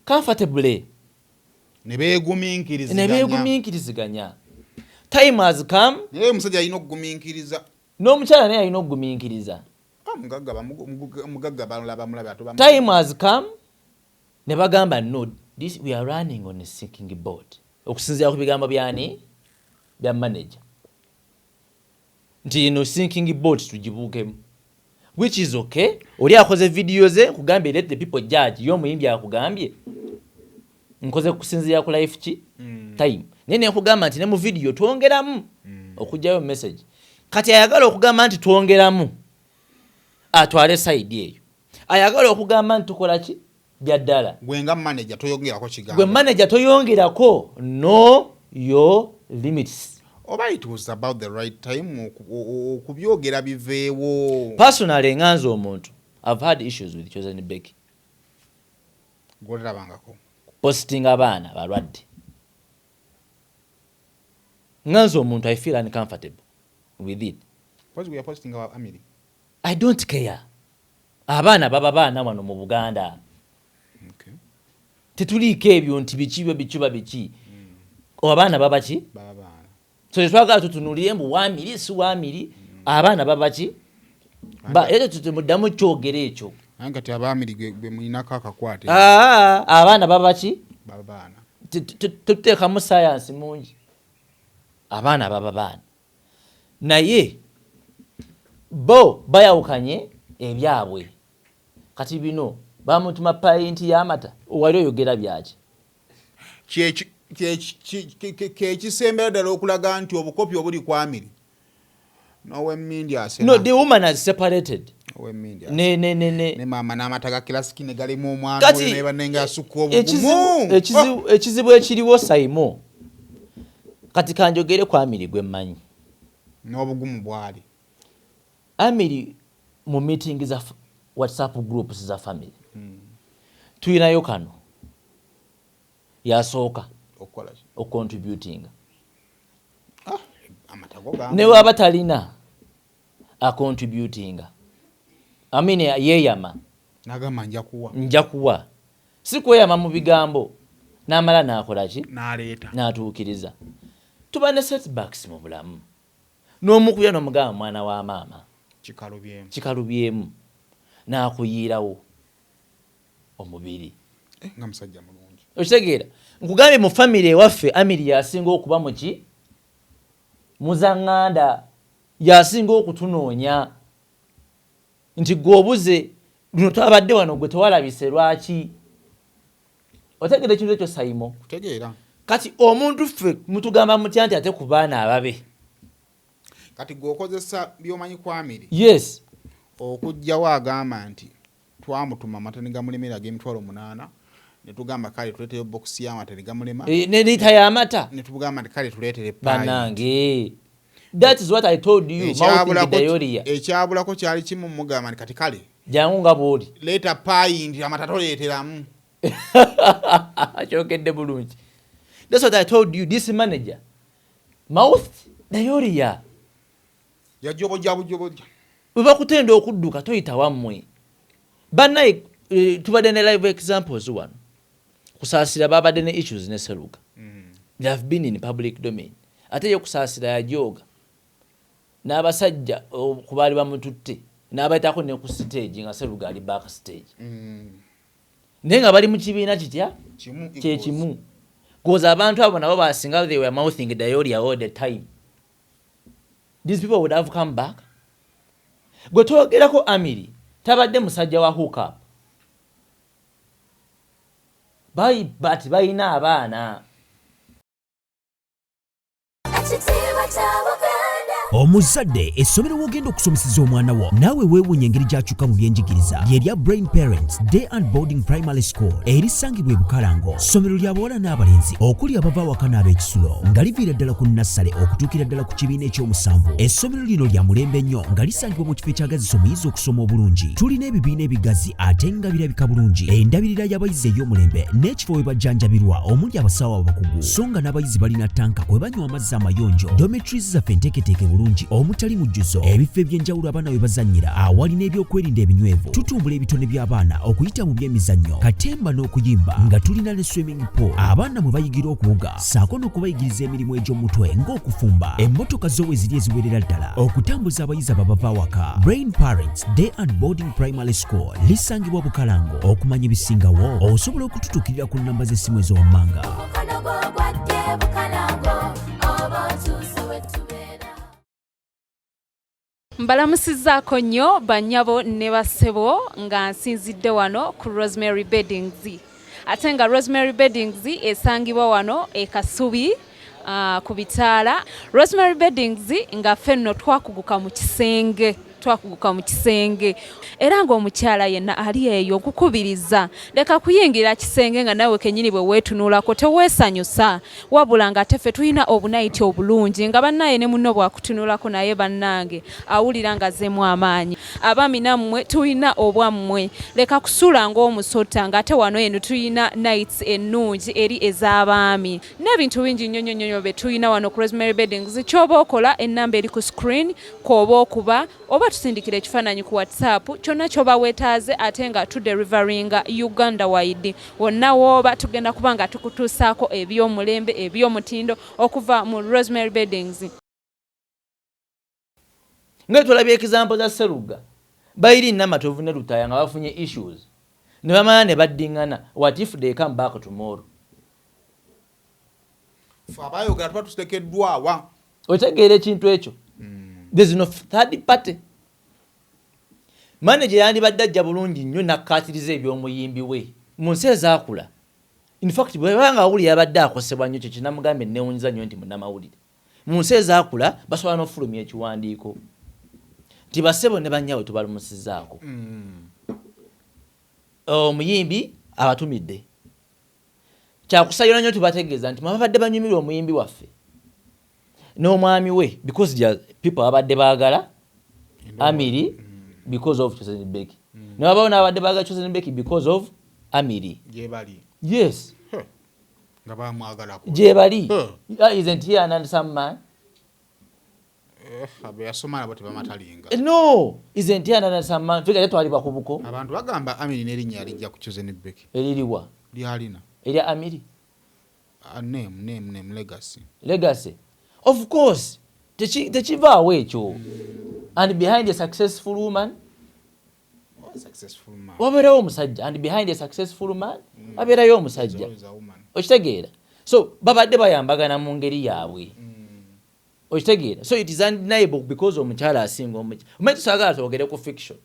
comfortably. Ne beegumiikiriziganya. Ne beegumiikiriziganya. Time has come. Naye omusajja alina okugumiikiriza. N'omukyala naye alina okugumiikiriza. Ah, mugagga balaba mulabe ate Time has come ne bagamba, no, this, we are running on a sinking boat, okusinziira ku bigambo byani, bya manager, nti ino sinking boat tugibuukemu, which is okay. Oli akoze video ze, nkugambye, let the people judge. Ye omuyimbi akugambye nkoze kusinziira ku life ki time, naye nenkugamba nti ne mu video twongeramu okugyayo message. Kati ayagala okugamba nti twongeramu, atwale side eyo. Ayagala okugamba nti tukola ki bya ddala. Gwe nga manager toyongerako Gwe kigambo. Manager toyongerako, know your limits. Oba it was about the right time okubyogera biveewo. Personally, nganze omuntu, I've had issues with Chosen Becky. Gwoterabangako. Posting abaana balwadde, nganze omuntu, I feel uncomfortable with it. Pozi gwe yapostinga wa Amiri. I don't care. Abaana baba baana wano mu Buganda. Tetuliiko ebyo nti biki byo bikiba biki, abaana baba ki? Baba baana. So tetwagala tutunulire mbu wamiri si wamiri, abaana baba ki? Era temuddamu kyogera ekyo. Naye kati abaamiri gwe mulinako akakwate. Aa, abaana baba ki? Baba baana. Tuteekamu sayansi mungi, abaana baba baana. Naye bo bayawukanye ebyabwe. Kati bino bamutuma pint y'amata, wali oyogera byaki? Kyekisembera ddala okulaga nti obukopi obuli ku Amiri n'owemmindi asena. No, the woman has separated. Owemmindi ne ne maama n'amata ga Classic ne galimu omwana Kati oyo naye bannange asukka obugumu. Ekizibu ekiriwo, Saimo, kati kanjogere ku Amiri gwe mmanyi. N'obugumu bwali. Amiri mu meeting za WhatsApp groups za family, tuyinayo kano yasooka okukola ki? Ocontributinga. Ah, amata go Ne waba talina, acontributinga, I mean, yeeyama. N'agamba nja kuwa. Nja kuwa, si kweyama mu bigambo, n'amala n'akola ki? N'aleeta. N'atuukiriza. Tuba ne setbacks mu bulamu, n'omukubya n'omugamba, mwana wa maama, kikalubyemu. Kikalubyemu, n'akuyiirawo omubiri. Eh, nga musajja mulungi. Okitegeera? Nkugambye, mu famire ewaffe Amiri yasinga okuba muki muzaŋŋanda, yasinga okutunoonya nti gwe obuze luno, twabadde wano, gwe tewalabise lwaki? Otegeera ekintu ekyo, Saimo? Kutegeera. Kati omuntu ffe mutugamba mutya nti ate ku baana ababe? Kati gwe okozesa byomanyi ku Amiri Yes. Okugjawo agamba nti twamutuma amata ne gamulemera ag'emitwalo 8, ne tugamba kale tuleeteyo bokisi y'amata ne gamulema. Eh, ne liita y'amata. Ne tugamba nti kale tuleetere pint. Bannange, that is what I told you, mouthing diarrhea. Ekyabulako kyali kimu, mugamba nti kati kale jangu nga bw'oli. Leeta pint, amata toleeteramu. Kyogedde bulungi. That's what I told you. This manager mouth diarrhea. Yajoboja bujoboja. Bwe bakutenda okudduka, toyita wammwe. Bannaye, tubadde ne live examples wano. Kusaasira babadde ne issues ne Seruga. They have been in public domain. Ate ye Kusaasira yajooga n'abasajja ku baali bamututte n'abayitako ne ku stage nga Seruga ali back stage, naye nga bali mu kibiina kitya? Kimu. Kyekimu, 'cause abantu abo nabo basinga they were mouthing diarrhea all the time. These people would have come back. Gwe twogerako Amiri tabadde musajja wa hookup, but balina abaana. Ekitiibwa kya Buganda. Omuzadde, essomero w'ogenda okusomeseza omwana wo naawe weewuunya engeri gy'akyuka mu byenjigiriza lyerya Brain Parents Day and Boarding Primary School erisangibwa e Bukalango. Ssomero lya bawala n'abalenzi okuli abava awaka n'ab'ekisulo, nga liviira ddala ku nassale okutuukira ddala ku kibiina ekyomusanvu. Essomero lino lya mulembe nnyo nga lisangibwa mu kifo ekyagazisa omuyizi okusoma obulungi. Tulina ebibiina ebigazi ate nga birabika bulungi, endabirira y'abayizi ey'omulembe, n'ekifo we bajjanjabirwa omuli abasawo abakugu, so nga n'abayizi balina tanka kwe banywa amazzi amayonjo. Dormitories zaffe enteeketeeke bulungi omutali mujjuzo, ebifo eby'enjawulo abaana we bazannyira awali n'ebyokwerinda ebinywevu. Tutumbula ebitone by'abaana okuyita mu by'emizannyo, katemba n'okuyimba, nga tulina ne swimming pool abaana mwe bayigira okuwuga, ssaako n'okubayigiriza emirimu egy'omutwe ng'okufumba. Emmotoka zo we ziri eziwerera ddala okutambuza abayizi ababava awaka. Brain Parents Day and Boarding Primary School lisangibwa Bukalango. Okumanya ebisingawo osobola okututuukirira ku nnamba z'essimu ezowammanga. Omukono gwo gwadde Bukalango oba otuuse we tubeera. Mbalamusizzaako nnyo bannyabo ne bassebo, nga nsinzidde wano ku Rosemary Beddings, ate nga Rosemary Beddings esangibwa wano e Kasubi, ku bitaala. Rosemary Beddings nga ffe nno twakuguka mu kisenge, twakuguka mu kisenge, era ng'omukyala yenna ali eyo nkukubiriza, leka kuyingira kisenge nga nawe kennyini bwe weetunulako teweesanyusa, wabula nga ate ffe tulina obunayiti obulungi nga bannaye ne munno bwakutunulako naye bannange awulira nga azzeemu amaanyi. Abaami nammwe tulina obwammwe, leka kusula ng'omusota, ng'ate wano eno tulina nights ennungi eri ez'abaami n'ebintu bingi nnyo nnyo nnyo bye tulina wano ku Rosemary Beddings. Ky'oba okola, ennamba eri ku screen kw'oba okuba oba tusindikira ekifaananyi ku WhatsApp, kyonna ky'oba weetaaze, ate nga tudeliveringa Uganda wide. Wonna wooba tugenda kuba nga tukutuusaako ebyomulembe, ebyomutindo okuva mu Rosemary Beddings. Nga twalabye example za Seruga, bayiri Namatovu ne Lutaya nga bafunye issues ne bamala ne baddiŋŋana. What if they come back tomorrow? Fe abayogera tuba tutekeddwawa? Otegeera ekintu ekyo? There's no third party manager. Yandibadde ajja bulungi nnyo nakkaatiriza eby'omuyimbi we mu nsi ezaakula. In fact, bwebanga awulira yabadde akosebwa nnyo, kyo kinamugambye newunyiza nnyo nti munnamawulire mu nsi ezaakula basobola n'okufulumya ekiwandiiko nti bassebo ne bannyaabwe, tubalumusizaako, omuyimbi abatumidde, kyakusayira nnyo tubategeeza nti mwabadde banyumirwa omuyimbi waffe n'omwami we, because there are people abadde baagala Amiri because of Chosen Becky, ne wabawo n'abadde baagala Chosen Becky because of Amiri. Gyebali. Yes. Nga bamwagalako. Gyebali. Huh. Isn't he an handsome man? Eh, abo yasoma nabo tebamatalinga. No, isn't he an handsome man? Fika yatwalibwa ku buko. Abantu bagamba Amiri n'erinnya lijja ku Chosen Becky. Eririwa? Lyalina. Erya Amiri? Name legacy. Legacy, of course. Tekivaawo ekyo. And behind a successful woman Oh, successful man. Wabeerawo omusajja, and behind a successful man wabeerayo omusajja. There's always a woman. Okitegeera? So babadde bayambagana mu ngeri yaabwe. Okitegeera? So it is undeniable, because omukyala asinga omuky omanyi tusaagala twogere ku fiction,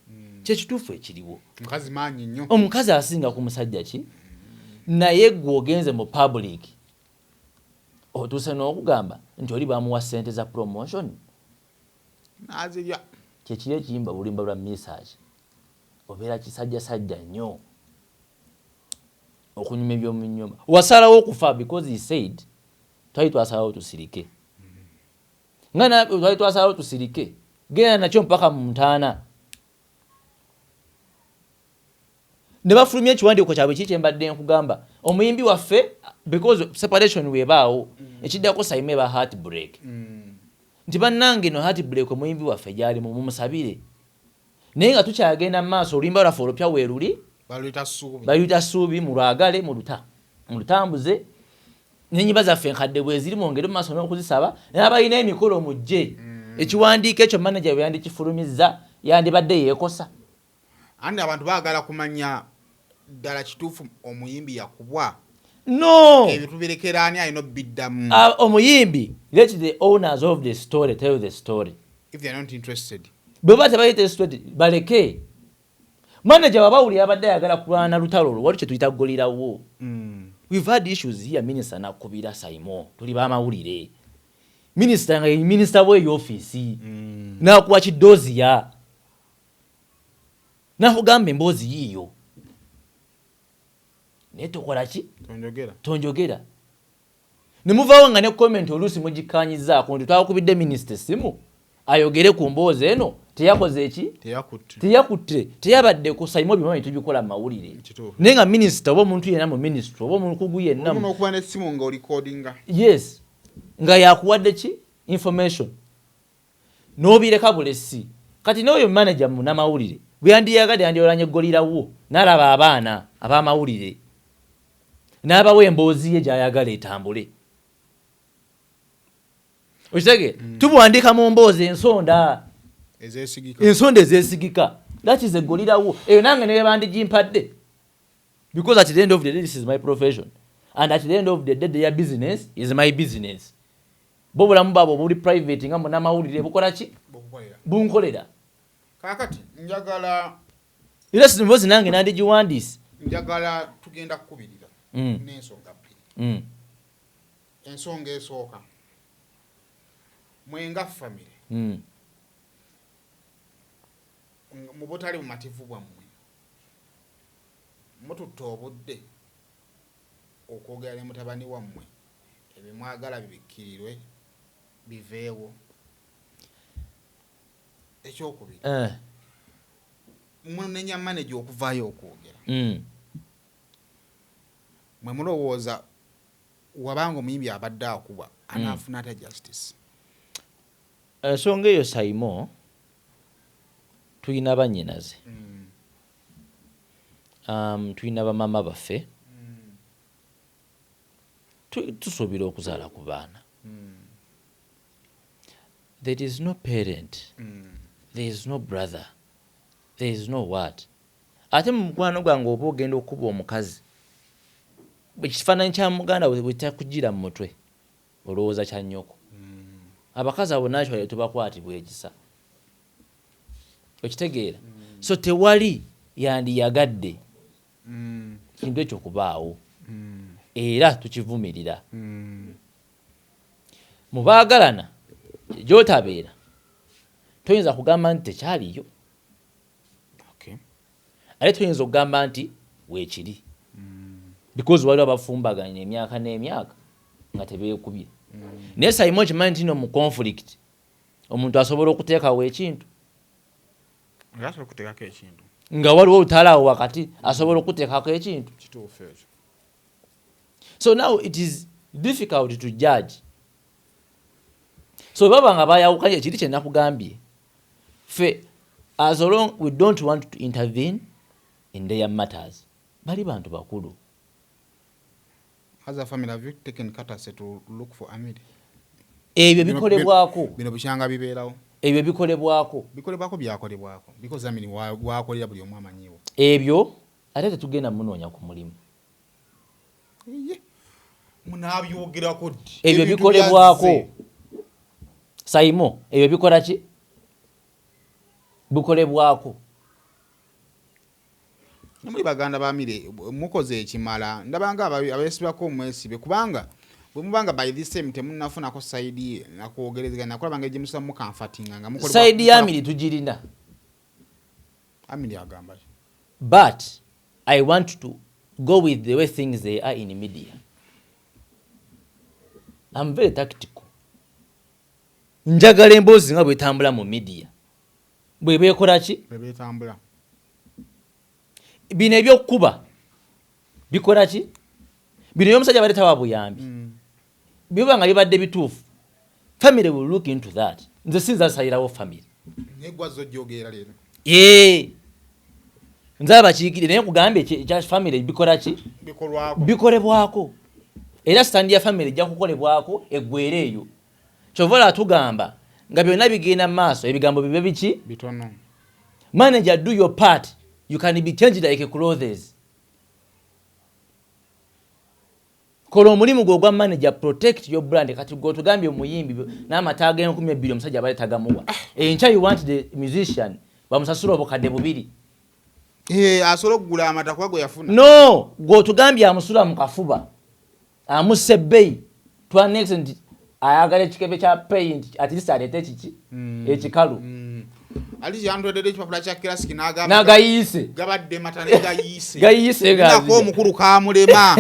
kyekituufu ekiriwo. Mukazi maanyi nnyo. Omukazi asinga ku musajja ki, naye gwe ogenze mu public otuuse n'okugamba nti oli bamuwa ssente za promotion. Nazirya. Kyekiri ekiyimba oluyimba lwa Misach, obeera kisajjasajja nnyo okunyuma ebyomu nyumba. Wasalawo okufa because he said twali twasalawo tusirike, nga twali twasalawo tusirike, genda nakyo mpaka mu ntaana. Ne bafulumya ekiwandiiko kyabwe. Kiki kyembadde nkugamba? Omuyimbi waffe, because separation webaawo, ekiddako Saimo eba heartbreak, nti bannange no heartbreak omuyimbi waffe gyalimu, mumusabire. Naye nga tukyagenda mu maaso, oluyimba lwaffe olupya weeruli. Baluyita Ssuubi. Baluyita Ssuubi, mulwagale, mulutambuze. Nenyimba zaffe enkadde bweziri, mwongere mu maaso n'okuzisaba, n'abalina emikolo mujje. Ekiwandiiko ekyo manager bwe yandikifulumizza, yandibadde yeekosa. Andi abantu baagala kumanya ddala kituufu omuyimbi yakubwa? No. Ebyo tubirekera ani alina obiddamu? Omuyimbi, let the owners of the story tell the story. If they are not interested. Bwe ba tebayita story, baleke. Manager wabawuli abadde ayagala kulwana lutalo olwo, wali kye tuyita guerrilla. We've had issues here, minister nakubira Saimo, tuli bamawulire, minisita nga ye minisita bw'eyo ofiisi, nakuwa kidoziya, nakugamba emboozi yiiyo, naye tokola ki? Tonjogera. Tonjogera. Ne muvaawo nga ne comment oluusi mugikanyizaako nti twakubidde minisita essimu ayogere ku mboozi eno, teyakoze eki? Teyakutte. Teyakutte, teyabadde ku. Saimo, byonna tubikola mu mawulire. Kituufu. Naye nga minisita oba omuntu yenna mu minisitry oba omukugu yenna Olumu n'okuba n'essimu nga orecordinga. Yes, nga yakuwadde ki information, n'obireka bulesi. Kati n'oyo manager munamawulire bwe yandiyagadde, yandyolanye guerrilla n'alaba abaana ab'amawulire n'abawa emboozi ye gy'ayagala etambule. Okitegeera? Tubuwandiika mu mboozi ensonda ezeesigika. Ensonda ezeesigika. That is a guerrilla eyo. Nange ne bandigimpadde, because at the end of the day this is my profession, and at the end of the day their business is my business. Bo obulamu bwabwe obuli private nga munamawulire bukola ki? Bukukolera. Bunkolera. Kaakati njagala Era simboozi nange nandigiwandiise. Njagala tugenda kukubirira n'ensonga bbiri. Ensonga esooka, mwenga family, mu butali bumativu bwammwe, mututte obudde okwogera ne mutabani wammwe, ebimwagala bibikkirirwe biveewo? Ekyokubiri, munenya manager okuvaayo okwogera. Mwe mulowooza wabanga omuyimbi abadde akubwa, anaafuna atya justice? Ensonga eyo, Saimo, tulina bannyinaze, tulina bamama baffe, tusuubira okuzaala ku baana. There is no parent, there is no brother, there is no what. Ate mu mukwano gwange oba ogenda okuba omukazi, ekifaananyi kya muganda we bwetakugira mu mutwe, olowooza kya nnyoko. Abakazi abo naturally tubakwatibwa ekisa, okitegeera? So tewali yandiyagadde kintu ekyo kubaawo, era tukivumirira. Mu baagalana gyotabeera toyinza kugamba nti tekyaliyo, ate toyinza okugamba nti weekiri, because waliwo abafumbaganya emyaka n'emyaka nga tebeekubye. Naye Saimo, okimanyi nti no mu conflict omuntu asobola okuteekawo ekintu? Era asobola okuteekako ekintu. Nga waliwo olutalo awo wakati, asobola okuteekako ekintu. Kituufu ekyo. So now it is difficult to judge. So baba nga bayawukanye, ekiri kye nakugambye, ffe as long we don't want to intervene in their matters, bali bantu bakulu. As a family, have you taken courtesy to look for Amiri? Ebyo bikolebwako. Bino bukyanga bibeerawo. Ebyo bikolebwako. Bikolebwako, byakolebwako, because Amiri wakolera buli omu amanyiwo. Ebyo ate tetugenda munoonya ku mulimu. Iye. Munabyogerako ddi? Ebyo Ebintu bikolebwako. byazze. Saimo, ebyo bikola ki? Bikolebwako. Nemuli baganda ba Amiri, mukoze ekimala. Ndabanga abeesibako mwesibe, kubanga bwe mubanga by this time temunnafunako side ye nakwogerezeganya nakulaba ngeri gye musobola mucomfortinga nga mukolebwa- Side ya Amiri tugirina. Amiri agamba ki? But I want to go with the way things they are in media. I'm very tactical. Njagala emboozi nga bwetambula mu media bweba ekola ki? Bwe beetambula. Bino ebyokukuba bikola ki? Bino y'omusajja abadde tawa buyambi, biba nga bibadde bituufu, family will look into that. Nze sinza nsayirawo family. Naye gwazza ojjogeera leero. Ee, nze abakiikire, naye nkugambye ekya family bikola ki? Bikolwako. Bikolebwako, era stand ya family ejja kukolebwako eggwere eyo. Kyova olaba tugamba nga byonna bigenda mu maaso, ebigambo bibe biki? Bitono. Manager, do your part. You can be changed like clothes. Kola omulimu gwe ogwa manager, protect your brand. Kati gwe otugambye omuyimbi n'amata g'enkumbi 20 omusajja abadde tagamuwa. Enkya you want the musician bamusasula 2000. Eh, asobola okugula amata kuba gwe yafuna. No, gwe otugambye amusula mu kafuba, amussa ebbeeyi to an extent ayagala ekikebe kya paint, at least aleete kiki ekikalu. Ali yandwedde ekipapula kya Classic n'agamba n'agayiise. Gabadde mata ne gayiise. Gayiise. Nako omukulu kamulema.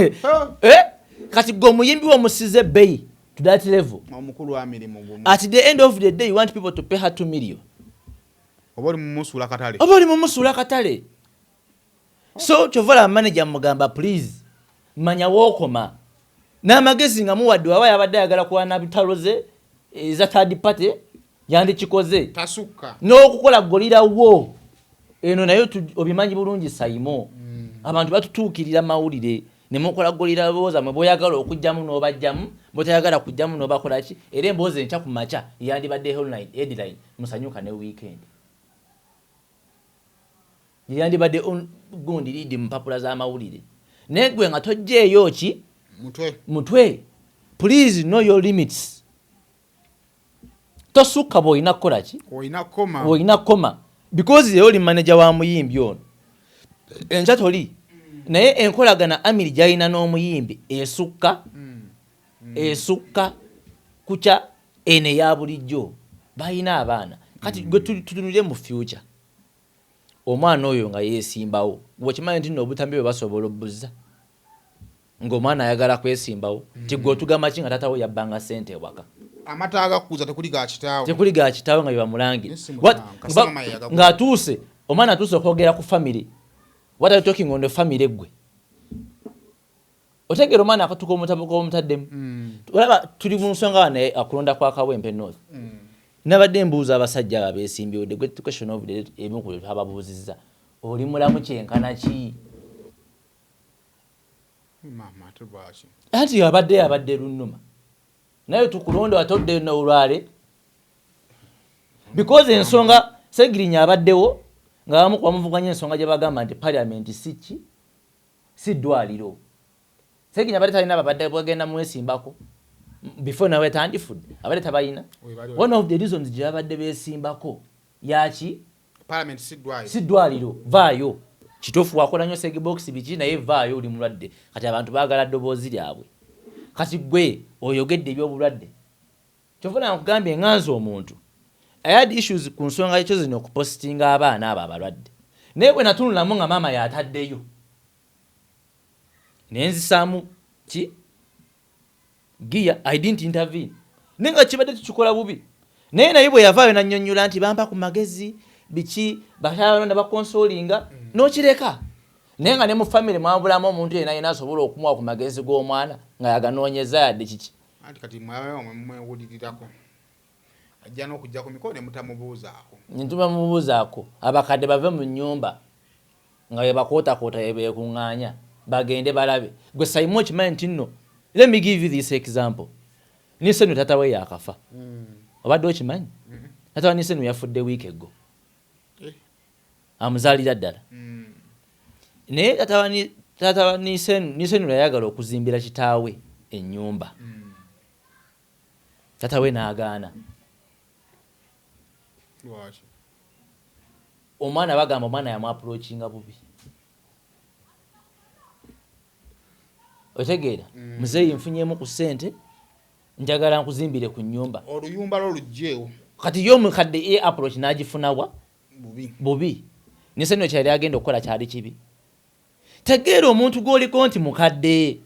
Eh? Kati gwe omuyimbi womusize ebbeeyi to that level. Omukulu amirimu gumu. At the end of the day you want people to pay her 2 million. Oba oli mumusuula katale. Oba oli mumusuula katale. So kyova olaba manager mugamba, please manya wookoma n'amagezi nga muwadde. Waba yabadde ayagala kuwana bitalo ze eza third party, yandikikoze. Tasukka. N'okukola guerrilla war eno nayo obimanyi bulungi saimo, abantu batutuukirira mawulire ne mukola guerrilla war zammwe. Bw'oyagala okugjamu n'obajjamu, bw'otayagala kugjamu n'obakola ki. Era emboozi enkya ku makya yandibadde headline musanyuka ne weekend, yandibadde gundi lead mu mpapula z'amawulire. Naye gwe nga tojjeeyo ki? Mutwe. Mutwe. Please know your limits. Tosukka bw'olina kukola ki? Olina koma. Olina koma, because leero oli manager wa muyimbi ono, enkya toli. Naye enkolagana Amiri gy'alina n'omuyimbi esukka kukya eno eya bulijjo. Balina abaana. Kati gwe tutunulire mu future, omwana oyo nga yeesimbawo, bwekimanyi nti nno obutambi bwe basobola obuzza ng'omwana ayagala kwesimbawo, nti gwe otugamba ki nga taatawo yabbanga ssente ewaka? Amata agakuza tekuli ga kitaawe. Tekuli ga kitaawe nga byebamulangira. Yes, mutanga. Kasama mama yagakuza. Ng'atuuse, omwana atuuse okwogera ku family. What are you talking on the family? Gwe otegeera omwana akatuka omutabuka omutaddemu. Olaba tuli mu nsonga wano akulonda kwa Kawempe North. Nabadde mbuuza abasajja abo abeesimbyewo, the great question of the day, ebimu ku bye twababuuzizza, oli mulamu kyenkana ki? Mama, ate lwaki? Anti abadde lunnuma naye tukulonda atodde olwale, because ensonga Segirinya abaddewo nga bamu bamuvuganya, ensonga gye bagamba nti parliament si ki, si ddwaliro. Segirinya abadde talina babadde bagenda mwesimbako before nawe tandifudde, abadde tabalina. Webali. One of the reasons gye babadde beesimbako yaki? Parliament si ddwaliro. Si ddwaliro, vaayo. Kituufu wakola nnyo segibox biki, naye vaayo, oli mulwadde. Kati abantu baagala ddoboozi lyabwe. Kati gwe oyogedde ebyobulwadde, kyova nkugambye ŋŋanza omuntu I had issues ku nsonga ekyo zino okupositinga abaana abo abalwadde, naye bwe natunulamu nga maama yataddeyo nenzisaamu ki giya. I didn't intervene, naye nga kibadde tukikola bubi. Naye bwe yavaayo nannyonnyola nti bampa ku magezi biki, bakyala ne bakonsolinga n'okireka. Naye nga ne mu famire mwabulamu omuntu yenna yenna asobola okumuwa ku magezi g'omwana nga yaganoonyeza yadde kiki. Anti kati mwabewo mwewulirirako, ajja n'okujja ku mikolo ne mutamubuuzaako. Ntuba mubuuzaako. Abakadde bave mu nnyumba nga bebakootakoota bebekuŋŋaanya bagende balabe. Gwe Saimu okimanyi nti nno, let me give you this example, Nisenu tata we yakafa. Obadde okimanyi tata wa Nisenu yafudde wiiki eggo? Eh. Amuzaalira ddala. Naye tata wa Nisenu yayagala okuzimbira kitaawe ennyumba, tata we n'agaana. Lwaki? Omwana bagamba omwana yamuapproachinga bubi. Otegeera? Muzeeyi, nfunyemu ku ssente, njagala nkuzimbire ku nnyumba. Oluyumba lwo lugjeewo. Kati ye omukadde ye approach n'agifunawa? Bubi. Bubi. Niseno kyali agenda okukola kyali kibi. Tegeera omuntu gw'oliko nti mukadde.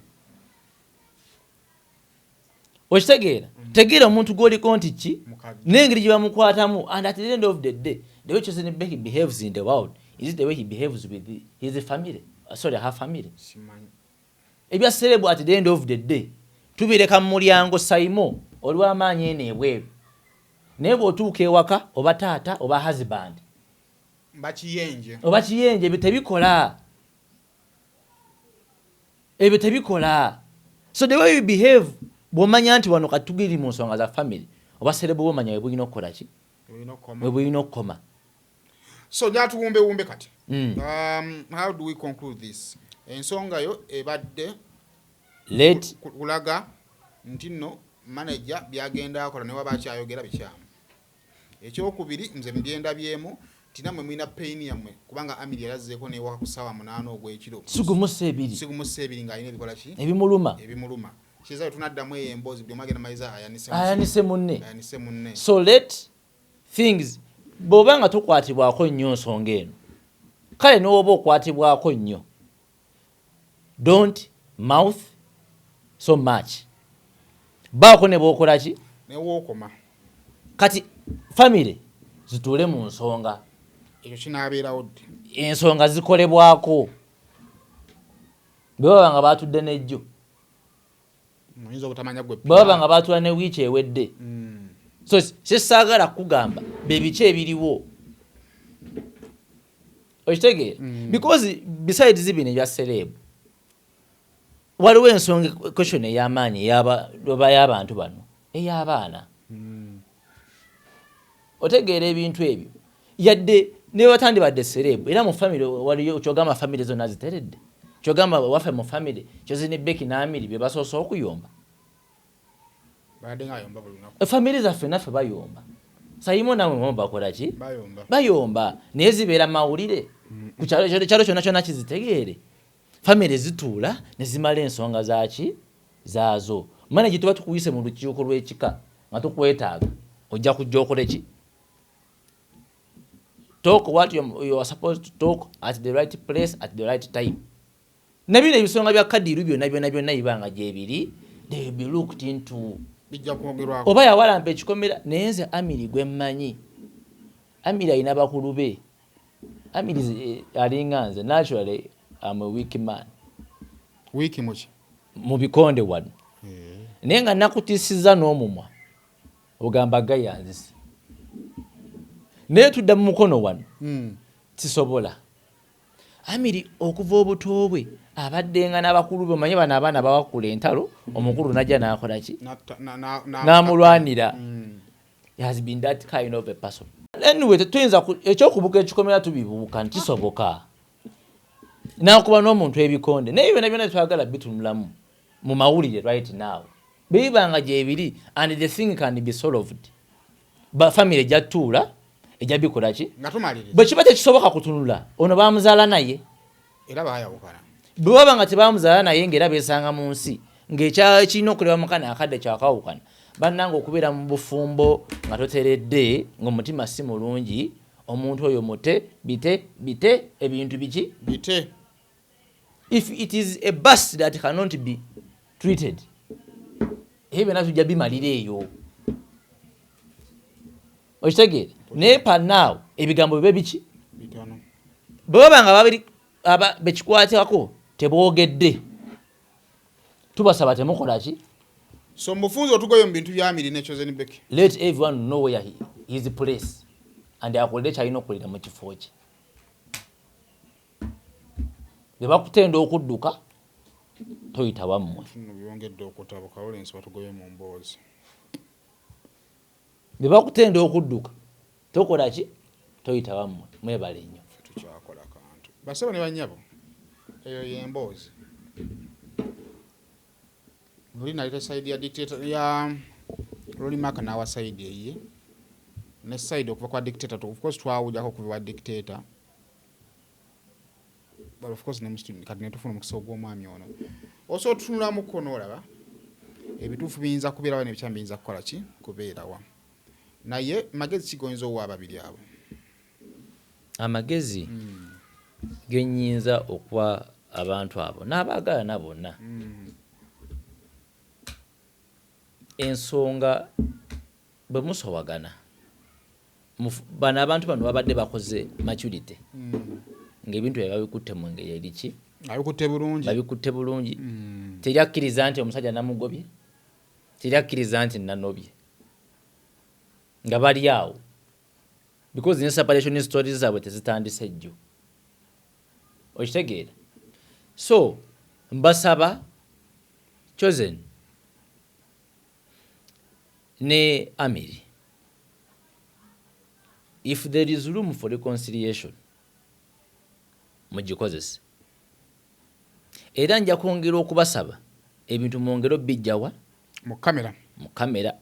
Okitegeera? Tegeera omuntu gw'oliko nti ki? Mukadde. N'engeri gye bamukwatamu. And at the end of the day, the way Chosen Becky behaves in the world is it the way he behaves with his family, sorry, her family? Simanyi. Ebya celeb, at the end of the day, tubireka mu mulyango. Saimo olw'amaanyi eno ebweru, naye bw'otuuka ewaka, oba taata oba husband, Bakiyenje. Oba kiyenje, ebyo tebikola, ebyo tebikola. So the way you behave, bw'omanya nti wano katugiri mu nsonga za family oba celeb, bwomanya we bulina okukola ki, Olina okukoma. We bulina okukoma. So njatuwumbewumbe kati. How do we conclude this? Ensonga yo ebadde Let kulaga nti nno manager byagenda akola ne waba akyayogera bikyamu. Ekyokubiri, nze mbyendabyemu nti nammwe mulina pain yammwe, kubanga Amiri yarazzeeko newaka ku ssaawa 8 ogw'ekiro. Sigumusa ebiri. Sigumusa ebiri ng'alina ebikola ki? Ebimuluma. Ebimuluma. Kizayo tunaddamu eyo emboozi, buli omu agenda maliza ayanise Ayanise munne. Ayanise munne. So let things, bw'oba nga tokwatibwako nnyo nsonga eno, kale n'oba okwatibwako nnyo, don't mouth so much, baako ne bw'okola ki, Newookoma. Kati family zituule mu nsonga. Ekyo kinaabeerawo ddi? Ensonga zikolebwako bwe baba nga batudde nejjo. Oyinza obutamanya gwe. Bwe baba nga batula ne wiiki ewedde. So kyesaagala kugamba bebiki ebiriwo, okitegeera? Because besides bino ebya celeb, waliwo ensonga, question ey'amaanyi oba y'abantu bano, ey'abaana. Otegeera ebintu ebyo, yadde ne batandibadde celeb, era mu family waliyo kyogamba family zonna ziteredde, kyogamba waffe mu family Chosen Becky n'Amiri bye basoose okuyomba. Badde nga ayomba buli lunaku. Family zaffe naffe bayomba. Sayimo namwe mwe bakola ki? Bayomba. Bayomba, naye zibeera mawulire ku kyalo, kyalo kyonna kyonna kizitegeere. Family zituula ne zimala ensonga zaki zaazo. Mana gye tuba tukuyise mu lukiiko lw'ekika nga tukwetaaga, ojja kujja okole ki? Talk what you are supposed to talk at the right place at the right time. Nabino ebisonga bya kadiru byonna byonna byonna bibanga gyebiri, they will be looked into. Bijja kwogerwako. Oba yawalampa ekikomera, naye nze Amiri gwe mmanyi, Amiri alina bakulu be. Amiri alinga nze, naturally am a weak man. Wiiki muki? Mu bikonde wano, naye nga nakutisiza n'omumwa ogamba gayanzise, naye tudda mu mukono wano. Sisobola. Amiri okuva obuto bwe abaddenga n'abakulu be. Omanye bano abaana bawakula entalo, omukulu najja n'akola ki? N'amulwanira. He has been that kind of a person. Anyway, tetuyinza ekyokubuka ekikomera tubibuuka nti kisoboka nakuba n'omuntu ebikonde, naye byonna byonna twagala bitunulamu mu mawulire right now. Bibanga gyebiri and the thing can be solved, ba family ejja tuula, ejja bikola ki. Nga tumaliriza. Bwe kiba tekisoboka kutunula, ono bamuzaala naye. Era bayawukana. Bwe baba nga tebamuzaala naye, ngaera besanga mu nsi ng'ekyakirina okuleba mukana akadde kyakawukana. Bannanga, okubeera mu bufumbo nga toteredde, ng'omutima si mulungi, omuntu oyo mute bite bite ebintu biki. Bite. If it is a bus that cannot be treated, ebyo byonna tujja bimalira eyo, okitegeera? Naye panaawo ebigambo bibe biki? Bitono. Bwe baba nga babiri bekikwatako teboogedde, tubasaba temukola ki? So mufunze otugoye mu bintu bya Amiri ne Chosen Becky. Let everyone know where his place and akolere kyalina okukolera mu kifo kye. Bwe bakutenda okudduka, toyita wammwe. Nno byongedde okutabuka. Lawrence, batugoye mu mboozi. Bwe bakutenda okudduka, tokola ki? Toyita wammwe. Mwebale nnyo. Ffe tukyakola kantu. Basebo ne bannyabo, eyo yemboozi. Luli naleta side ya dictator ya Loli Mark, n'awa side eyiye ne side okuva kwa dictator. Of course twawujako okuva wa dictator, but of course ne mu kati netufuna omukisa ogw'omwami ono. Osobola otutunulamuko n'olaba ebituufu biyinza kubeerawa n'ebikyamu biyinza kukola ki, kubeerawa. Naye magezi ki goyinza owa ababiri abo? Amagezi genyinza okuwa abantu abo n'abaagalana bonna, ensonga bwe musowagana, bano abantu bano babadde bakoze maturity ng'ebintu bye babikutte mu ngeri eriki. Abikutte bulungi. Babikutte bulungi. Teri akkiriza nti omusajja namugobye, teri akkiriza nti nanobye, nga bali awo because ne separation stories zaabwe tezitandise jjo, okitegeera? So mbasaba Chosen ne Amiri, if there is room for reconciliation, mugikozese. Era nja kwongera okubasaba ebintu mwongere obijjawa mu kamera. Mu kamera,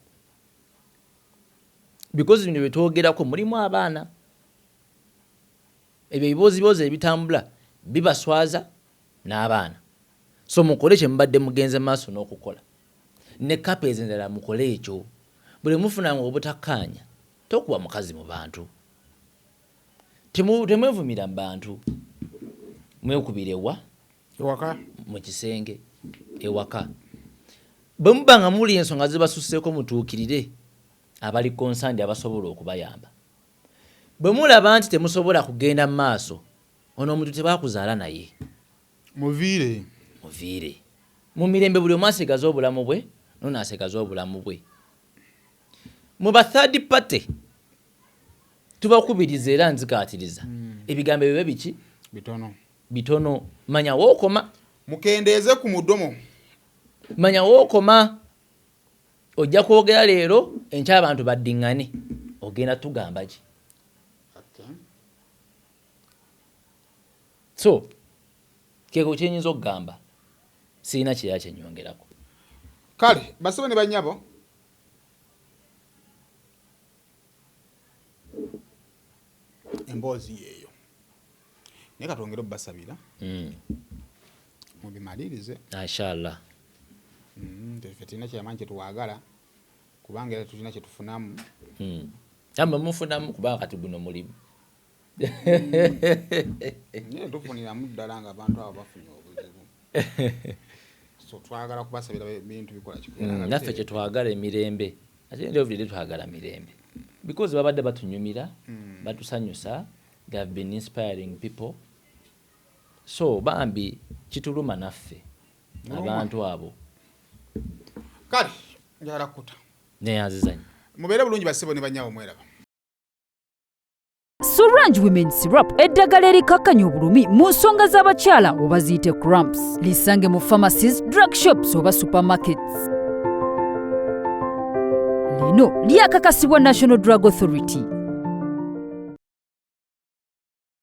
because bino byetwogerako mulimu abaana. Ebyo ebibooziboozi ebitambula bibaswaza n'abaana. So mukole kye mubadde mugenze maaso n'okukola ne couples endala, mukole ekyo. Buli mufunanga obutakkaanya, tokuba mukazi mu bantu. Temwevumira mu bantu, mwekubire wa? Ewaka. Mu kisenge ewaka. Bwe muba nga muli ensonga zibasusseeko, mutuukirire abali concerned abasobola okubayamba. Bwe mulaba nti temusobola kugenda mu maaso, ono omuntu tebakuzaala naye. Muviire. Muviire mu mirembe, buli omu asigaze obulamu bwe, nono asigaze obulamu bwe. Mu ba third party tubakubiriza era nzikaatiriza, ebigambo bibe biki? Bitono. Bitono. Manya wookoma. Mukendeeze ku mudomo. Manya wookoma. Ojja kwogera leero, enkya abantu baddiŋŋane, ogenda tugamba ki? So keko kyenyinza okugamba, sirina kirala kyenyongerako. Kale basebo ne banyabo, emboozi yeeyo, naye katwongere obbasabira mubimalirize. Inshallah. Ffe tulina kyamaanyi kyetwagala, kubanga era tulina kyetufunamu. Namwe mufunamu, kubanga kati guno mulimu. Naye tufuniramu ddala nga abantu abo bafunye obuzibu, so twagala kubasabira bintu bikola kikubeera nga Naffe bitereera. Kyetwagala emirembe, ate end of the day twagala mirembe because babadde batunyumira, batusanyusa, they have been inspiring people. So bambi kituluma naffe abantu abo. Kale njagala kukuta. Neyanzizanyo. Mubeere bulungi basebo ne banyawo, mweraba. Sorange Women Syrup, eddagala erikakkanya obulumi mu nsonga z'abakyala oba ziyite cramps, lisange mu pharmacies, drug shops oba supermarkets. Lino lyakakasibwa National Drug Authority.